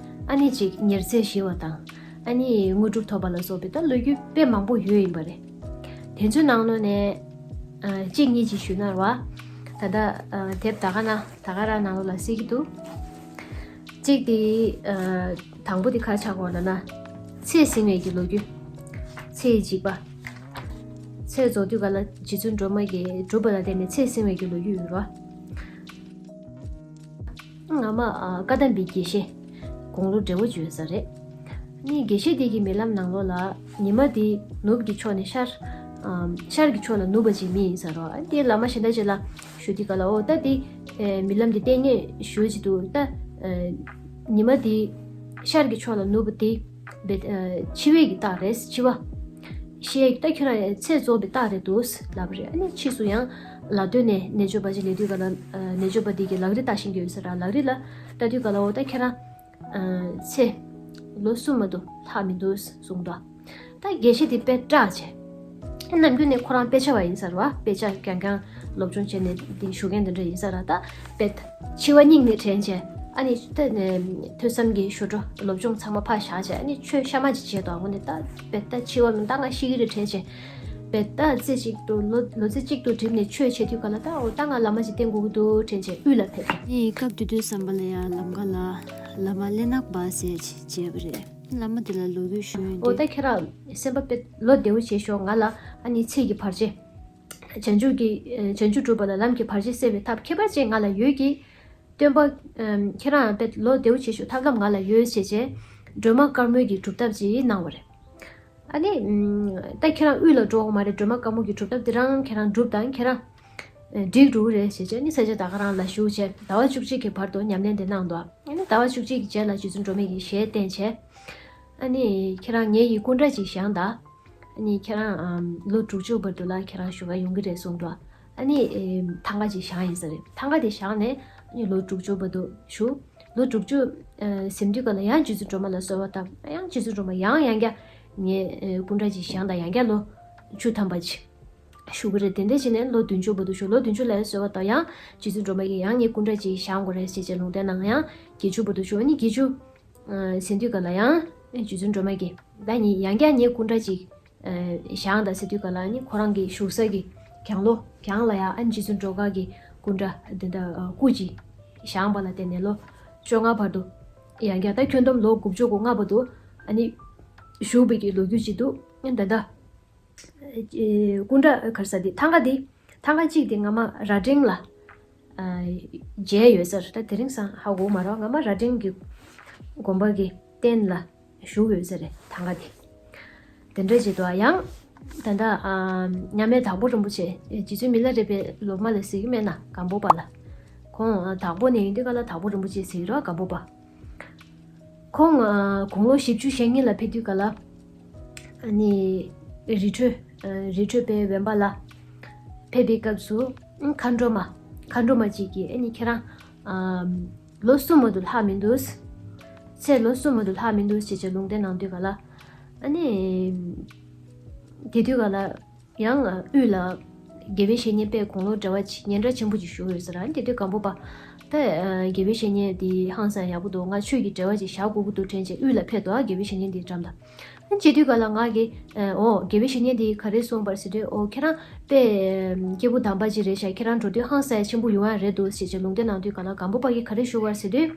ཨ་ནི་ཅིག་ཉེར་འཚེ་ཞི་བ་དང་ཨ་ནི་དངོས་གྲུབ་ཐོབ་པ་ལ་སོགས་པའི་ད་ལོ་རྒྱུས་དཔེ་མང་པོ་ཡོད་ཡིན་པ་རེད། དེ་ཚོའི་ནང་ལོགས་ནས་ཨ། གཅིག་གཉིས་ཅིག་ཞུས་ན་རེད་བ། ད་ལྟ་ཨ། དེབ་ད་ག་ན་ད་ག་རང་ནང་ལོགས་ལ་གསལ་གྱི་འདུག་གཅིག་དེ་ཨ། དང་པོ་དེ་ག་རེ་ཆགས་ཀྱི་ཡོད་ལབ་ན། ཚེ་བསྲིང་བའི་གི་ལོ་རྒྱུས། ཚེ་ཡི་འཇིགས་པ། ཚེ་རྫོགས་དུས་ག་ལ་རྗེ་བཙུན་སྒྲོལ་མ་གིས་སྒྲུབ་པ་ལ་བརྟེན་ནས་ཚེ་བསྲིང་བའི་གི་ལོ་རྒྱུས་ཡོད་རེད་བ། སྔ་མ་ཨ། བཀའ་གདམས་པའི་དགེ་བཤེས། དགུང་ལོ་བགྲེས་པོ་ཅིག་ཡོད་ས་རེད། ནི་དགེ་བཤེས་དེ་གི་རྨི་ལམ་ནང་ལོགས་ལ་ཉི་མ་དེ་ནུབ་ཀྱི་ཕྱོགས་ནས་ཤར། ཨམ། ཤར་གྱི་ཕྱོགས་ལ་ནུབ་པ་ཅིག་རྨིས་ཡིན་ས་རེད་བ། དེ་བླ་མ་གཞན་དག་ཅིག་ལ་ཞུ་དུས་ག་ལ་འོ་ད་དེ་ཨེ། རྨི་ལམ་དེ་བསྟན་ངེས་ཞུ་ཅིག་འདུག་ད་ཨེ། ཉི་མ་དེ་ཤར་གྱི་ཕྱོགས་ལ་ནུབ་པ་དེ་བེ་ཨེ། འཆི་བའི་གི་རྟགས་རེད། འཆི་བ། ཤི་ཡ་གི་ད་ཁྱོད་རང་ཚེ་རྫོགས་པའི་རྟགས་རེད་འདུག་ལབ་པ་རེད། ཨ་ནི་ཕྱིས་སུ་ཡང་ལ་སྟོད་ནས་རྣལ་འབྱོར་པ་ཅིག་སླེབས་དུས་ག་ལ་ཨེ། རྣལ་འབྱོར་པ་དེ་གི་ལག་རིས་ལྟ་ཤེས་ཀྱི་ཡོད་ས་རེད། ལག་རིས་ལ་ལྟ་དུས་ག་ལ་འོ་ད་ཁྱེད་རང་ཚེ་ལོ་གསུམ་མ་གཏོགས་ལྷག་མི་འདུག་གསུངས་འདུག་ད་དགེ་བཤེས་དེ་དཔེ་སྐྲག་བྱས། ནམ་རྒྱུན་ནས་ཁོ་རང་དཔེ་ཆ་བ་ཡིན་ས་རེད་བ། དཔེ་ཆ་རྐྱང་རྐྱང་སློབ་སྦྱོང་བྱས་ནས་དེ་ཞུ་མཁན་དེ་འདྲ་ཡིན་ས་རེད། ད་དཔེ་འཆི་བ་སྙིང་ནས་དྲན་བྱས། ཨ་ནི་ད་ཐོས་བསམ་གྱི་ཞོར་འཕྲོ་སློབ་སྦྱོང་ཚང་མ་ཕར་བཞག་བྱས། ཨ་ནི་ཆོས་གཤའ་མ་ཅིག་བྱས་དང་། འོ་ནི་ད་དཔེ་ད་འཆི་བ་མིན་ད་ང་ཤི་གི་རེད་དྲན་བྱས། དཔེ་ད་རྩེ་གཅིག་ཏུ་ལོ་ལོ་ཚིགས་གཅིག་ཏུ་བསྒྲིམས་ནས་ཆོས་བྱེད་དུས་ག་ལ་ད་འོ་ད་ང་བླ་མ་ཅིག་བསྟེན་དགོས་ཀྱི་འདུག་དྲན་བྱས་དབུས་ལ་ཕེབས། ཨེ་སྐབས་དེ་དུས་བསམ་པ་ལ་ཡང་ལམ་ཁ་ལ་བླ་མ་ཀླད་ནག་པ་ཟེར་ཅིག་མཇལ་བ་རེད། བླ་མ་དེ་ལ་ལོ་རྒྱུས་ཞུས་ཡོང་དུས། འོ་ད་ཁྱེད་རང་སེམས་པ་དཔེ་བློ་བདེ་བོ་བྱེད་ཤོག་ང་ལ་ཨ་ནི་ཚེ་གི་བར་ཆད། བྱང་ཆུབ་ཀྱི་ཨེ་བྱང་ཆུབ་སྒྲུབ་པ་ལ་ལམ་གྱི་བར་ཆད་སེལ་བའི་ཐབས་ཁྱད་པར་ཅན་ང་ལ་ཡོད་ཀྱི། སྟོན་པ་ཨེམ་ཁྱེད་རང་དཔེ་བློ་བདེ་བོ་བྱེད་ཤོག་ཐབས་ལམ་ང་ལ་ཡོད་ཟེར་བྱས་སྒྲོལ་མ་དཀར་མོའི་གི་སྒྲུབ་ཐབས་ཅིག་གནང་བ་རེད། ཨ་ནི་ཨམ་ད་ཁྱེད་རང་དབུས་ལ་འགྲོ་དགོས་མ་རེད། སྒྲོལ་མ་དཀར་མོ་གི་སྒྲུབ་ཐབས་དེ་རང་ཁྱེད་རང་སྒྲུབ་དང་ཁྱེད་རང་ཨེ་འགྲིག་འགྲོ་གི་རེད་ཟེར་བྱས་ནི་ས་ཆ་ད་ག་རང་ལ་བཞུགས་བྱས་ཟླ་བ་བཅུ་གཅིག་གི་བར་དུ་ཉམས་ལེན་དེ་གནང་འདུག་ཨ་ནི་ཟླ་བ་བཅུ་གཅིག་གི་རྗེས་ལ་རྗེ་བཙུན་སྒྲོལ་མ་གི་ཞལ་བསྟན་བྱས། ཨ་ནི་ཁྱེད་རང་ངེད་ཀྱི་སྐུ་འདྲ་ཅིག་བཞེངས་དང་། ཨ་ནི་ཁྱེད་རང་ཨམ་ལོ་དྲུག་ཅུ་བར་དུ་ལ་ཁྱེད་རང་བཞུགས་ག་ཡོང་གི་རེད་གསུངས་འདུག་ཨ་ནི་ཨེམ་ཐང་ག་ཅིག་བཞེངས་ཡིན་ས་རེད། ཐང་ག་དེ་བཞེངས་ནས་ཨ་ནི་ལོ་དྲུག་ཅུ་བར་དུ་བཞུགས། ལོ་དྲུག་ཅུ་ཨ་ཟིན་དུས་ག་ལ་ཡང་རྗེ་བཙུན་སྒྲོལ་མ་ལ་གསོལ་བ་བཏབ། ཡང་རྗེ་བཙུན་སྒྲོལ་མ་ཡང་ཡང་བསྐྱར་ངས་ཨེ་སྐུ་འདྲ་ཅིག་བཞེངས་དང་། ཡང་བསྐྱར་ལོ་བཅུ་ཐམ་པ་ཅིག་བཞུགས་ཀྱི་རེད། དེ་འདྲ་བྱས་ནས་ལོ་བདུན་ཅུ་བར་དུ་བཞུགས། ལོ་བདུན་ཅུ་ལ་གསོལ་བ་བཏབ། ཡང་རྗེ་བཙུན་སྒྲོལ་མ་གིས་ཡང་ངས་སྐུ་འདྲ་ཅིག་བཞེངས་དགོས་རེད་ཟེར་བྱས་ལུང་བསྟན་གནང་། ཡང་བརྒྱད་ཅུ་བར་དུ་བཞུགས། ཨ་ནི་བརྒྱད་ཅུ་ཨ་ཟིན་དུས་ག་ལ་ཡང་རྗེ་བཙུན་སྒྲོལ་མ་གིས་ད་ནི་ཡང་བསྐྱར་ངས་སྐུ་འདྲ་ཅིག་ཨ་བཞེངས་དང་ཟེར་དུས་ག་ལ་ནི་ཁོ་རང་གི་བཞུགས་ས་གི་གྱང་ལོགས་གྱང་ལ་ཡང་ཨ་ནི་རྗེ་བཙུན་སྒྲོལ་དཀར་གྱི་སྐུ་འདྲ་དེ་འདྲ་ཨ་སྐུ་ཅིག་བཞེངས་པ་ལ་བརྟེན་ནས་ལོ་བཅོ་ལྔ་བར་དུ་ཡང་བསྐྱར་ད་ཁྱོན་བསྡོམས་ལོ་དགུ་བཅུ་གོ་ལྔ་བར་དུ་ཨ་ནི་བཞུགས་པའི་གི་ལོ་རྒྱུས་ཅིག་འདུག་ཨ་ནི་ད་ལྟ་ཨེ་སྐུ་འདྲ་ག་རེ་ཟེར་དེ་ཐང་ག་དེ་ཐང་ག་གཅིག་དེ་སྔ་མ་རྭ་སྒྲེང་ལ་ཨ་མཇལ་ཡོད་ས་རེད། ད་དེ་རིང་སང་ཧ་གོ་མ་རེད། སྔ་མ་རྭ་སྒྲེང་གི་དགོན་པ་གི་རྟེན་ལ་བཞུགས་ཡོད་ས་རེད་ཐང་ག་དེ། དེ་འདྲ་བྱེད་དུས་ཡང་ད་ལྟ་ཨ་མཉམ་མེད་དྭགས་པོ་རིན་པོ་ཆེ་རྗེ་བཙུན་མི་ལ་རས་པའི་སློབ་མ་ལ་ཟེར་གྱི་མེད་ན། སྒམ་པོ་པ་ལ། ཁོང་ཨ་དྭགས་པོ་ནས་ཡིན་དུས་ག་ལ་དྭགས་པོ་རིན་པོ་ཆེ་ཟེར་གྱི་རེད། སྒམ་པོ་པ། ཁོང་ཨ་དགུང་ལོ་བཞི་བཅུ་ཞེ་གཉིས་ལ་ཕེབས་དུས་ག་ལ་ཨ་ནི་རི་ཁྲོད་ཨ་རི་ཁྲོད་པའི་དབེན་པ་ལ་ཕེབས་པའི་སྐབས་སུ་ཨ་མཁའ་འགྲོ་མ་མཁའ་འགྲོ་མ་ཅིག་གིས་ཨ་ནི་ཁྱེད་རང་ཨ་ལོ་གསུམ་མ་གཏོགས་ལྷག་མི་འདུག་ཚེ་ལོ་གསུམ་མ་གཏོགས་ལྷག་མི་འདུག་ཅེས་བྱས་ལུང་བསྟན་གནང་དུས་ག་ལ་ཨ་ནི་དེ་དུས་ག་ལ་ཡང་དབུས་ལ་ དགེ་བའི་བཤེས་གཉེན་དཔེ་དགུང་ལོ་འབྲེལ་བ་ཅིག་སྙན་གྲགས་ཆེན་པོ་ཅིག་བཞུགས་ཡོད་ས་རེད། དེ་དུས་སྒམ་པོ་པ་ད་དགེ་བའི་བཤེས་གཉེན་དེ་ཧང་སང་ཡག་པོ་འདུག་ང་ཆོས་ཀྱི་འབྲེལ་བ་ཅིག་བཞག་དགོས་ཀྱི་འདུག་དྲན་བྱས་དབུས་ལ་ཕེབས་འདུག་དགེ་བའི་བཤེས་གཉེན་དེའི་འགྲམ་ལ། ཨ་ནི་བྱེད་དུས་ག་ལ་ང་གིས་ཨོ་དགེ་བའི་བཤེས་གཉེན་དེ་ག་རེ་གསུངས་པ་རེད་ཟེར་དུས། ཨོ་ཁྱེད་རང་དཔེ་སྐྱེས་བུ་དམ་པ་ཅིག་རེད་ཤག་ཁྱེད་རང་འགྲོ་དུས་ཧང་སང་ཆེན་པོ་ཡོང་ཡ་རེད་འདུག་ཟེར་བྱས་ལུང་བསྟན་གནང་དུས་ག་ལ་སྒམ་པོ་པ་གིས་ག་རེ་ཞུ་བ་རེད་ཟེར་དུས།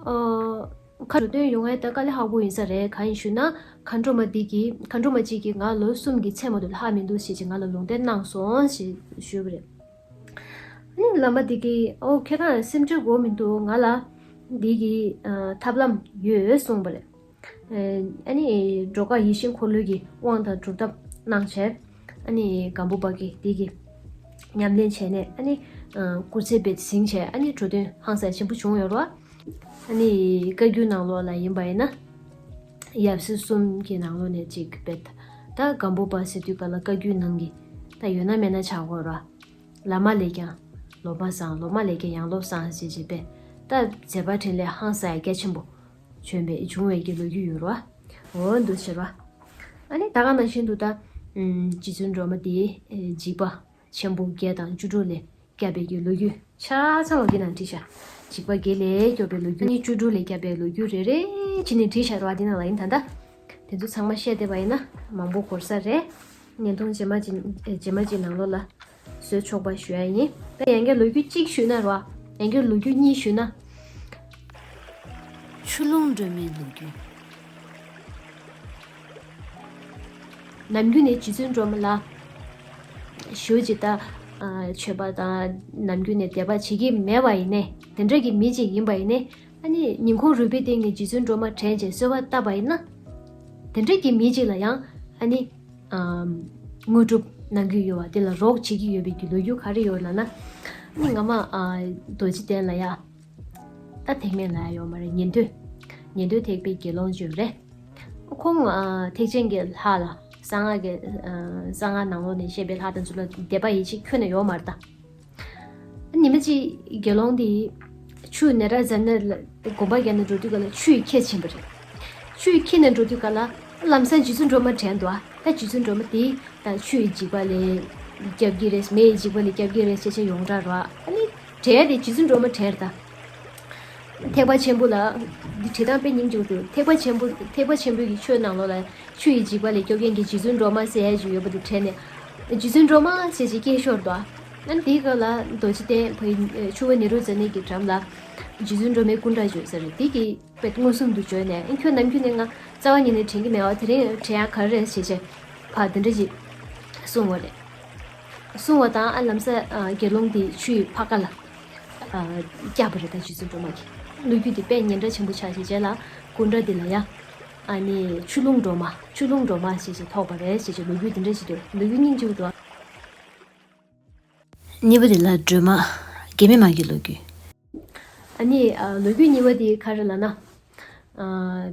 ཨོ། ཁ་འགྲོ་དོན་ཡོང་ཡ་ད་དཀའ་ལས་ཁག་པོ་ཡིན་ས་རེད། གང་ཡིན་ཞུས་ན། མཁའ་འགྲོ་མ་འདི་གིས་མཁའ་འགྲོ་མ་གཅིག་གིས་ང་ལོ་གསུམ་གྱི་ཚེ་མ་ཐུབ་ལྷག་མི་འདུག་ཟེར་བྱས་ང་ལ་ལུང་བསྟན་གནང་སོང་ཞེས་ཞུས་པ་རེད། ཨ་ནི་བླ་མ་འདི་གིས་ཨོ་ཁྱེད་རང་སེམས་ཁྲལ་དགོས་མི་འདུག་ང་ལ་འདི་གི་ཨ་ཐབས་ལམ་ཡོད་གསུངས་པ་རེད། ཨ་ནི་སྒྲོལ་དཀར་ཡིད་བཞིན་འཁོར་ལོའི་གི་དབང་དང་སྒྲུབ་ཐབས་གནང་བྱས། ཨ་ནི་སྒམ་པོ་པ་གིས་དེ་གི་ཉམས་ལེན་བྱས་ནས། ཨ་ནི་སྐུ་ཚེ་བས་ཟིན་བྱས། ཨ་ནི་འགྲོ་དོན་ཧང་སང་ཆེན་པོ་བྱུང་ཡོད་རེད་བ། ཨ་ནི་བཀའ་བརྒྱུད་ནང་ལོགས་ལ་ཡིན་པ་ཡིན་ན། ཡབ་སྲས་གསུམ་གྱི་ནང་ལོགས་ནས་གཅིག་བེད། ད་སྒམ་པོ་པ་ཟེར་དུས་ག་ལ་བཀའ་བརྒྱུད་ནང་གི་ད་ཡོད་ན་མེད་ན་ཆགས་ཡོད་རེད་བ། བླ་མ་ལས་ཀྱང་སློབ་མ་བཟང་། སློབ་མ་ལས་ཀྱང་ཡང་སློབ་བཟང་ཟེར་བྱས་པས། ད་མཛད་པ་འཕྲིན་ལས་ཧང་སང་རྒྱ་ཆེན་པོ་བྱོན་པའི་བྱུང་བའི་གི་ལོ་རྒྱུས་ཡོད་རེད་བ། འོ་འདུག་ཟེར་བ། ཨ་ནི་ད་ག་ནང་བཞིན་དུ་ད་རྗེ་བཙུན་སྒྲོལ་མ་དེ་འཇིགས་པ་ཆེན་པོ་བརྒྱད་དང་བཅུ་དྲུག་ལས་བསྐྱབས་པའི་གི་ལོ་རྒྱུས་ཆ་ཚང་ལོ་རྒྱུས་ནང་བྲིས་ཤག་འཇིགས་པ་བརྒྱད་ལས་སྐྱོབ་པའི་ལོ་རྒྱུས། ནི་བཅུ་དྲུག་ལས་བསྐྱབས་པའི་ལོ་རྒྱུས་རེ་རེ་བྱས་ནས་བྲིས་ཤག་རེད་བ། དེ་ནང་ལ་ཡིན་ད་ལྟ་དེ་ཚོ་ཚང་མ་བཤད་བསྡད་པ་ཡིན་ན་མང་པོ་འགོར་ས་རེད། བརྙན་ཐུང་རྗེས་མ་ཅིག་རྗེས་མ་ཅིག་ནང་ལོགས་ལ་བཟོས་ཆོག་པ་ཞུ་ཡ་ཡིན། ད་ཡང་བསྐྱར་ལོ་རྒྱུས་གཅིག་ཞུས་ན་རེད་བ། ཡང་བསྐྱར་ལོ་རྒྱུས་གཉིས་ཞུས་ན། ཆུ་ཀླུང་སྒྲོལ་མའི་ལོ་རྒྱུས། ནམ་རྒྱུན་ནས་རྗེ་བཙུན་སྒྲོལ་མ་ལ་ཞུ་ཅིག་ད་མཆོད་པ་དང་ནམ་རྒྱུན་ནས་དད་པ་བྱེད་ཀྱི་མེད་པ་ཡིན་ནའི། དེ་འདྲ་གི་མི་ཅིག་ཡིན་པ་ཡིན་ནའི། ཨ་ནི་ཉིན་གུང་རོལ་པའི་སྟེང་ནས་རྗེ་བཙུན་སྒྲོལ་མ་དྲན་བྱས་གསོལ་བ་བཏབ་པ་ཡིན་ན། དེ་འདྲ་གི་མི་ཅིག་ལ་ཡང་ཨ་ནི་དངོས་གྲུབ་གནང་རྒྱུ་ཡོད་པ་དེ་ལ་རོགས་བྱེད་ཀྱི་ཡོད་པའི་གི་ལོ་རྒྱུས་ག་རེ་ཡོད་ལབ་ན། ཨ་ནི་སྔ་མ་རྡོ་རྗེ་གདན་ལ་ཡ། ད་ཐེག་དམན་ལ་ཡ་ཡོད་མ་རེད། ཉན་ཐོས། ཉན་ཐོས་ཐེག་པའི་དགེ་སློང་ཅིག་རེད། ཁོང་ཨ་ཐེག་ཆེན་གྱི་ལྷ་ལ་གསང་སྔགས་ཀྱི་ཨ་གསང་སྔགས་ནང་ལོགས་ནས་བཤད་པའི་ལྷ་དང་ཚུལ་ལ་དད་པ་ཡིད་ཆེས་ཁྱོན་ནས་ཡོད་མ་རེད་ད། ཉི་མ་གཅིག་དགེ་སློང་དེ་ཆུ་ནེ་ར་ཛ་ན་ལ་དགོན་པ་བརྒྱབ་ནས་འགྲོ་དུས་ག་ལ་ཆུ་ཡིས་ཁྱེར་ཕྱིན་པ་རེད། ཆུ་ཡིས་ཁྱེར་ནས་འགྲོ་དུས་ག་ལ་ལམ་སང་རྗེ་བཙུན་སྒྲོལ་མ་དྲན་འདུག་ཨ་ད་རྗེ་བཙུན་སྒྲོལ་མ་དེ་ད་ཆུ་ཡི་འཇིགས་པ་ལས་སྐྱོབ་ཀྱི་རེད། མེ་ཡི་འཇིགས་པ་ལས་སྐྱོབ་ཀྱི་རེད་ཟེར་བྱས་ཡོངས་གྲགས་རེད་བ། ཨ་ནི་དྲན་དེ་རྗེ་བཙུན་སྒྲོལ་མ་དྲན་རེད་ད། ཐེག་པ་ཆེན་པོ་ལ། འདི་བྲིས་སྟངས་དཔེ་སྙིང་རྗེ་པོ་འདུག་ཐེག་པ་ཆེན་པོ་ཐེག་པ་ཆེན་པོའི་གི་ཆོས་ནང་ལོགས་ལ་ཆུ་ཡི་འཇིགས་པ་ལས་སྐྱོབ་མཁན་གྱི་རྗེ་བཙུན་སྒྲོལ་མ་ཟེར་ཡ་ཅིག་ཡོད་པ་དེ་དྲན་ནས། རྗེ་བཙུན་སྒྲོལ་མ་ཟེར་ཅིག་སྐད་ཤོར་འདུག་ཨ་ནི་དེའི་སྐབས་ལ་རྡོ་རྗེ་གདན་ཕ་གི་ཆུ་བོ་ནེ་རུ་ཛ་ནའི་གི་འགྲམ་ལ་རྗེ་བཙུན་སྒྲོལ་མའི་སྐུ་འདྲ་བྱོན་ས་རེད། དེ་གི་དཔེ་མངོན་སུམ་དུ་བྱོན་ནས། ཨ་ཁྱོད་ནམ་རྒྱུན་ནས་ང་རྩ་བ་ཉིད་ནས་དྲན་གྱི་མེད་པ། དེ་རིང་དྲན་ཡག་ག་རེ་རེད་ཟེར་བྱས་ཕར་དེ་འདྲ་ཅིག་གསུངས་པ་རེད། གསུངས་པ་དང་ཨ་ལམ་སང་ཨ་དགེ་སློང་དེ་ཆུའི་ཕར་ཁ་ལ་ཨ་བཀྱགས་པ་རེད་ད། རྗེ་བཙུན་སྒྲོལ་མ་གིས། ལོ་རྒྱུས་དེ་དཔེ་སྙན་གྲགས་ཆེན་པོ་ཆགས་བྱས་རྗེས་ལ་སྐུ་འདྲ་དེ་ལ་ཡ་ཨ་ནི་ཆུ་ཀླུང་སྒྲོལ་མ། ཆུ་ཀླུང་སྒྲོལ་མ་ཞེས་བྱས་ཐོགས་པ་རེད་ཞེས་བྱས་ལོ་རྒྱུས་དེ་འདྲ་ཞིག་འདུག་ལོ་རྒྱུས་སྙིང་རྗེ་པོ་འདུག་གཉིས་པ་དེ་ལ་སྒྲོལ་མ་གེགས་མེད་མ་གི་ལོ་རྒྱུས། ཨ་ནི་ཨ་ལོ་རྒྱུས་གཉིས་པ་དེ་ག་རེ་ལབ་ན། ཨ་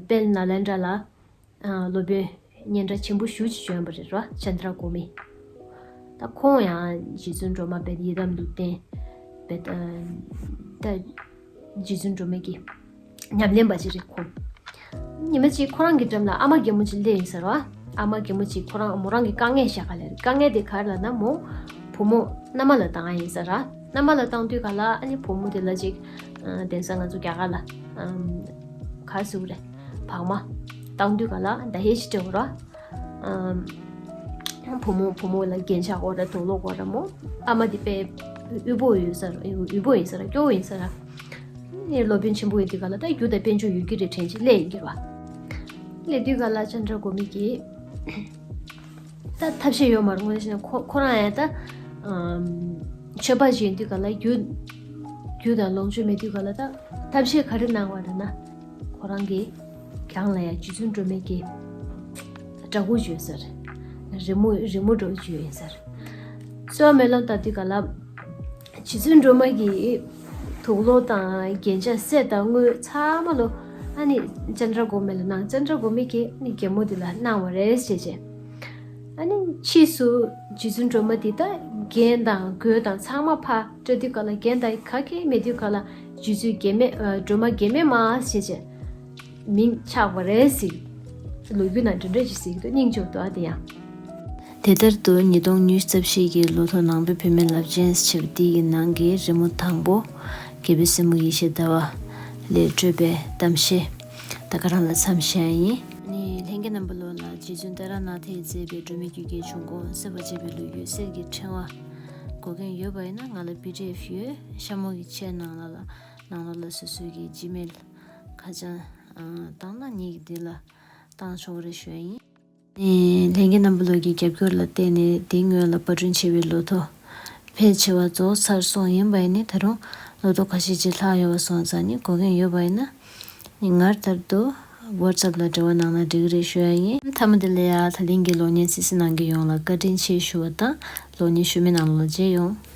དཔལ་ནཱ་ལེནྡྲ་ལ་ཨ་སློབ་དཔོན་སྙན་གྲགས་ཆེན་པོ་ཞེ་ཅིག་བྱོན་པ་རེད་ར། ཙནྡྲ་གོ་མི། ད་ཁོང་ཡང་རྗེ་བཙུན་སྒྲོལ་མ་དཔེ་ཡི་དམ་ལུས་རྟེན་དཔེ་ད་རྗེ་བཙུན་སྒྲོལ་མ་གི་ཉམས་ལེན་པ་ཅིག་རེད་ཁོང་། ཉི་མ་གཅིག་ཁོ་རང་གི་འགྲམ་ལ་ཨ་མ་རྒན་མོ་གཅིག་སླེབས་ཡིན་ཟེར་བ། ཨ་མ་རྒན་མོ་གཅིག་ཁོ་རང་མོ་རང་གི་དཀའ་ངལ་བཤད་ག་ལ་རེད། དཀའ་ངལ་དེ་ག་རེ་ལབ་ན་མོ་བུ་མོ་མནའ་མ་ལ་བཏང་ཡིན་ཟེར་ར། མནའ་མ་ལ་བཏང་དུས་ག་ལ་ཨ་ནི་བུ་མོ་དེ་ལ་ཅིག་ཨ་དེང་སང་ང་ཚོ་རྒྱ་གར་ལ་ཨམ་ག་རེ་ཟེར་དགོས་རེད། བག་མ་བཏང་དུས་ག་ལ་ད་ཧེ་ཤི་སྤྲད་དགོས་ར། ཨམ་བུ་མོ་བུ་མོ་ལ་རྒྱན་ཆ་དགོས་ར། དུག་ལོག་དགོས་ར། མོ་ཨ་མ་དེ་དཔེ་དབུལ་པོ་ཡོད་ས་ར། དབུལ་པོ་ཡིན་ས་ར། སྐྱོ་བོ་ཡིན་ས་ར། ཨེ་སློབ་དཔོན་ཆེན་པོ་ཡིན་དུས་ག་ལ་ད་རྒྱུ་དང་དཔལ་འབྱོར་ཡོད་ཀྱི་རེད་དྲན་ཅིག་སླེབས་ཡིན་གྱི་ར། སླེབས་དུས་ག་ལ་ཙནྡྲ་གོ་མི་གིས་ད་ཐབས་ཤེས་ཡོད་མ་རེད། དངོས་གནས་བྱས་ན་ཁོ་ཁོ་རང་ཡང་ད་ཨམ་ཆོས་པ་ཞིག་ཡིན་དུས་ག་ལ་རྒྱུ་རྒྱུ་དང་ལོངས་སྤྱོད་མེད་དུས་ག་ལ་ད་ཐབས་ཤེས་ག་རེ་གནང་བ་རེད་ན། ཁོ་རང་གིས་གྱང་ལ་ཡ་རྗེ་བཙུན་སྒྲོལ་མའི་གི་འདྲ་སྐུ་བྱོས་ཟེར། རི་མོ་རི་མོ་འདྲ་བོ་བྱོས་ཡིན་ཟེར། གསོལ་བ་སྨོན་ལམ་བཏབ་དུས་ག་ལ། རྗེ་བཙུན་སྒྲོལ་མ་གིས་དུག་ལོག་དང་རྒྱན་ཆ་གསེར་དང་དངུལ་ཚང་མ་ལོ་ཨ་ནི་ཙནྡྲ་གོ་མི་ལ་གནང་། ཙནྡྲ་གོ་མི་གིས་ཨ་ནི་རྒན་མོ་དེ་ལ་གནང་བ་རེད་ཟེར་བྱས། ཨ་ནི་ཕྱིས་སུ་རྗེ་བཙུན་སྒྲོལ་མ་དེ་ད་རྒྱན་དང་གོས་དང་ཚང་མ་ཕར་སྤྲད་དུས་ག་ལ་རྒྱན་དང་ག་གེ་མེད་དུས་ག་ལ་རྗེ་བཙུན་གེགས་མེད་ཨ་སྒྲོལ་མ་གེགས་མེད་མ་ཟེར་བྱས་མིང་ཆགས་པ་རེད་ཟེར། ལོ་རྒྱུས་ནང་འདྲ་འདྲ་ཅིག་ཟེར་གྱི་འདུག་སྙིང་རྗེ་པོ་འདུག་ཨ་དེ་ཡང་། དེ་ལྟར་དུ་ཉིས་སྟོང་ཉི་ཤུ་རྩ་བཞི་གི་ལོ་ཐོ་ནང་པའི་བུད་མེད་རླབས་ཆེན་ཞེས་པ་འདི་ཡི་ནང་གི་རི་མོ་དང་པོ། རྒྱལ་པོའི་སྲས་མོ་ཡེ་ཤེས་ཟླ་བ་ལས་སྤྲོས་པའི་གཏམ་བཤད། ད་ག་རང་ལ་མཚམས་བཞག་ཡིན། ནི་ལྷན་རྒྱས་རྣམ་པ་ལོ་ལ་རྗེ་བཙུན་ཏཱ་ར་ནཱ་ཐས་མཛད་པའི་སྒྲོན་མེ་རྒྱུད་ཀྱི་འབྱུང་ཁུངས་གསལ་བར་བྱེད་པའི་ལོ་རྒྱུས་གསེར་གྱི་ཕྲེང་བ། འགོག་མཁན་ཡོད་པ་ཡིན་ན་ང་ལ་པི་ཌི་ཨེཕ་ཡོད། ཤ་མོ་གི་ཆེད་ནང་ལ་ལ་ནང་ལོགས་ལ་སོ་སོའི་གི་ཇི་མེལ་ཁ་བྱང་བཏང་ན་ངེད་ཀྱི་འདི་ལ་བཏང་ཆོག་རེད་ཞུ་ཡ་ཡིན། ལྷན་རྒྱས་རྣམ་པ་ལོ་གི་རྒྱབ་སྐྱོར་ལ་བརྟེན་ནས་དེ་སྔོན་ལ་པར་སྐྲུན་བྱས་པའི་ལོ་ཐོ་ཕལ་ཆེ་བ་རྫོགས་ཚར་སོང་ཡིན་པ་ཡིན་ནའི་ད་རུང་ལོ་ཐོ་ཁ་ཤས་ཅིག་ལྷག་ཡོད་པ་སོང་ཙང་ནི་འགོག་མཁན་ཡོད་པ་ཡིན་ན། ནི་སྔར་ལྟར་དུ་ཝ་ཊི་སེབ་ལ་འབྲེལ་བ་གནང་ན་འགྲིག་གི་རེད་ཞུ་ཡ་ཡིན། མཐའ་མ་དེ་ལ་ཡ་ད་ལན་གྱི་གློག་བརྙན་གཟིགས་གཟིགས་གནང་མཁན་ཡོངས་ལ་བཀའ་དྲིན་ཆེ་ཞུ་བ་དང་གློག་བརྙན་ཞུ་མི་རྣམས་ལ་མཇལ་ཡོང་།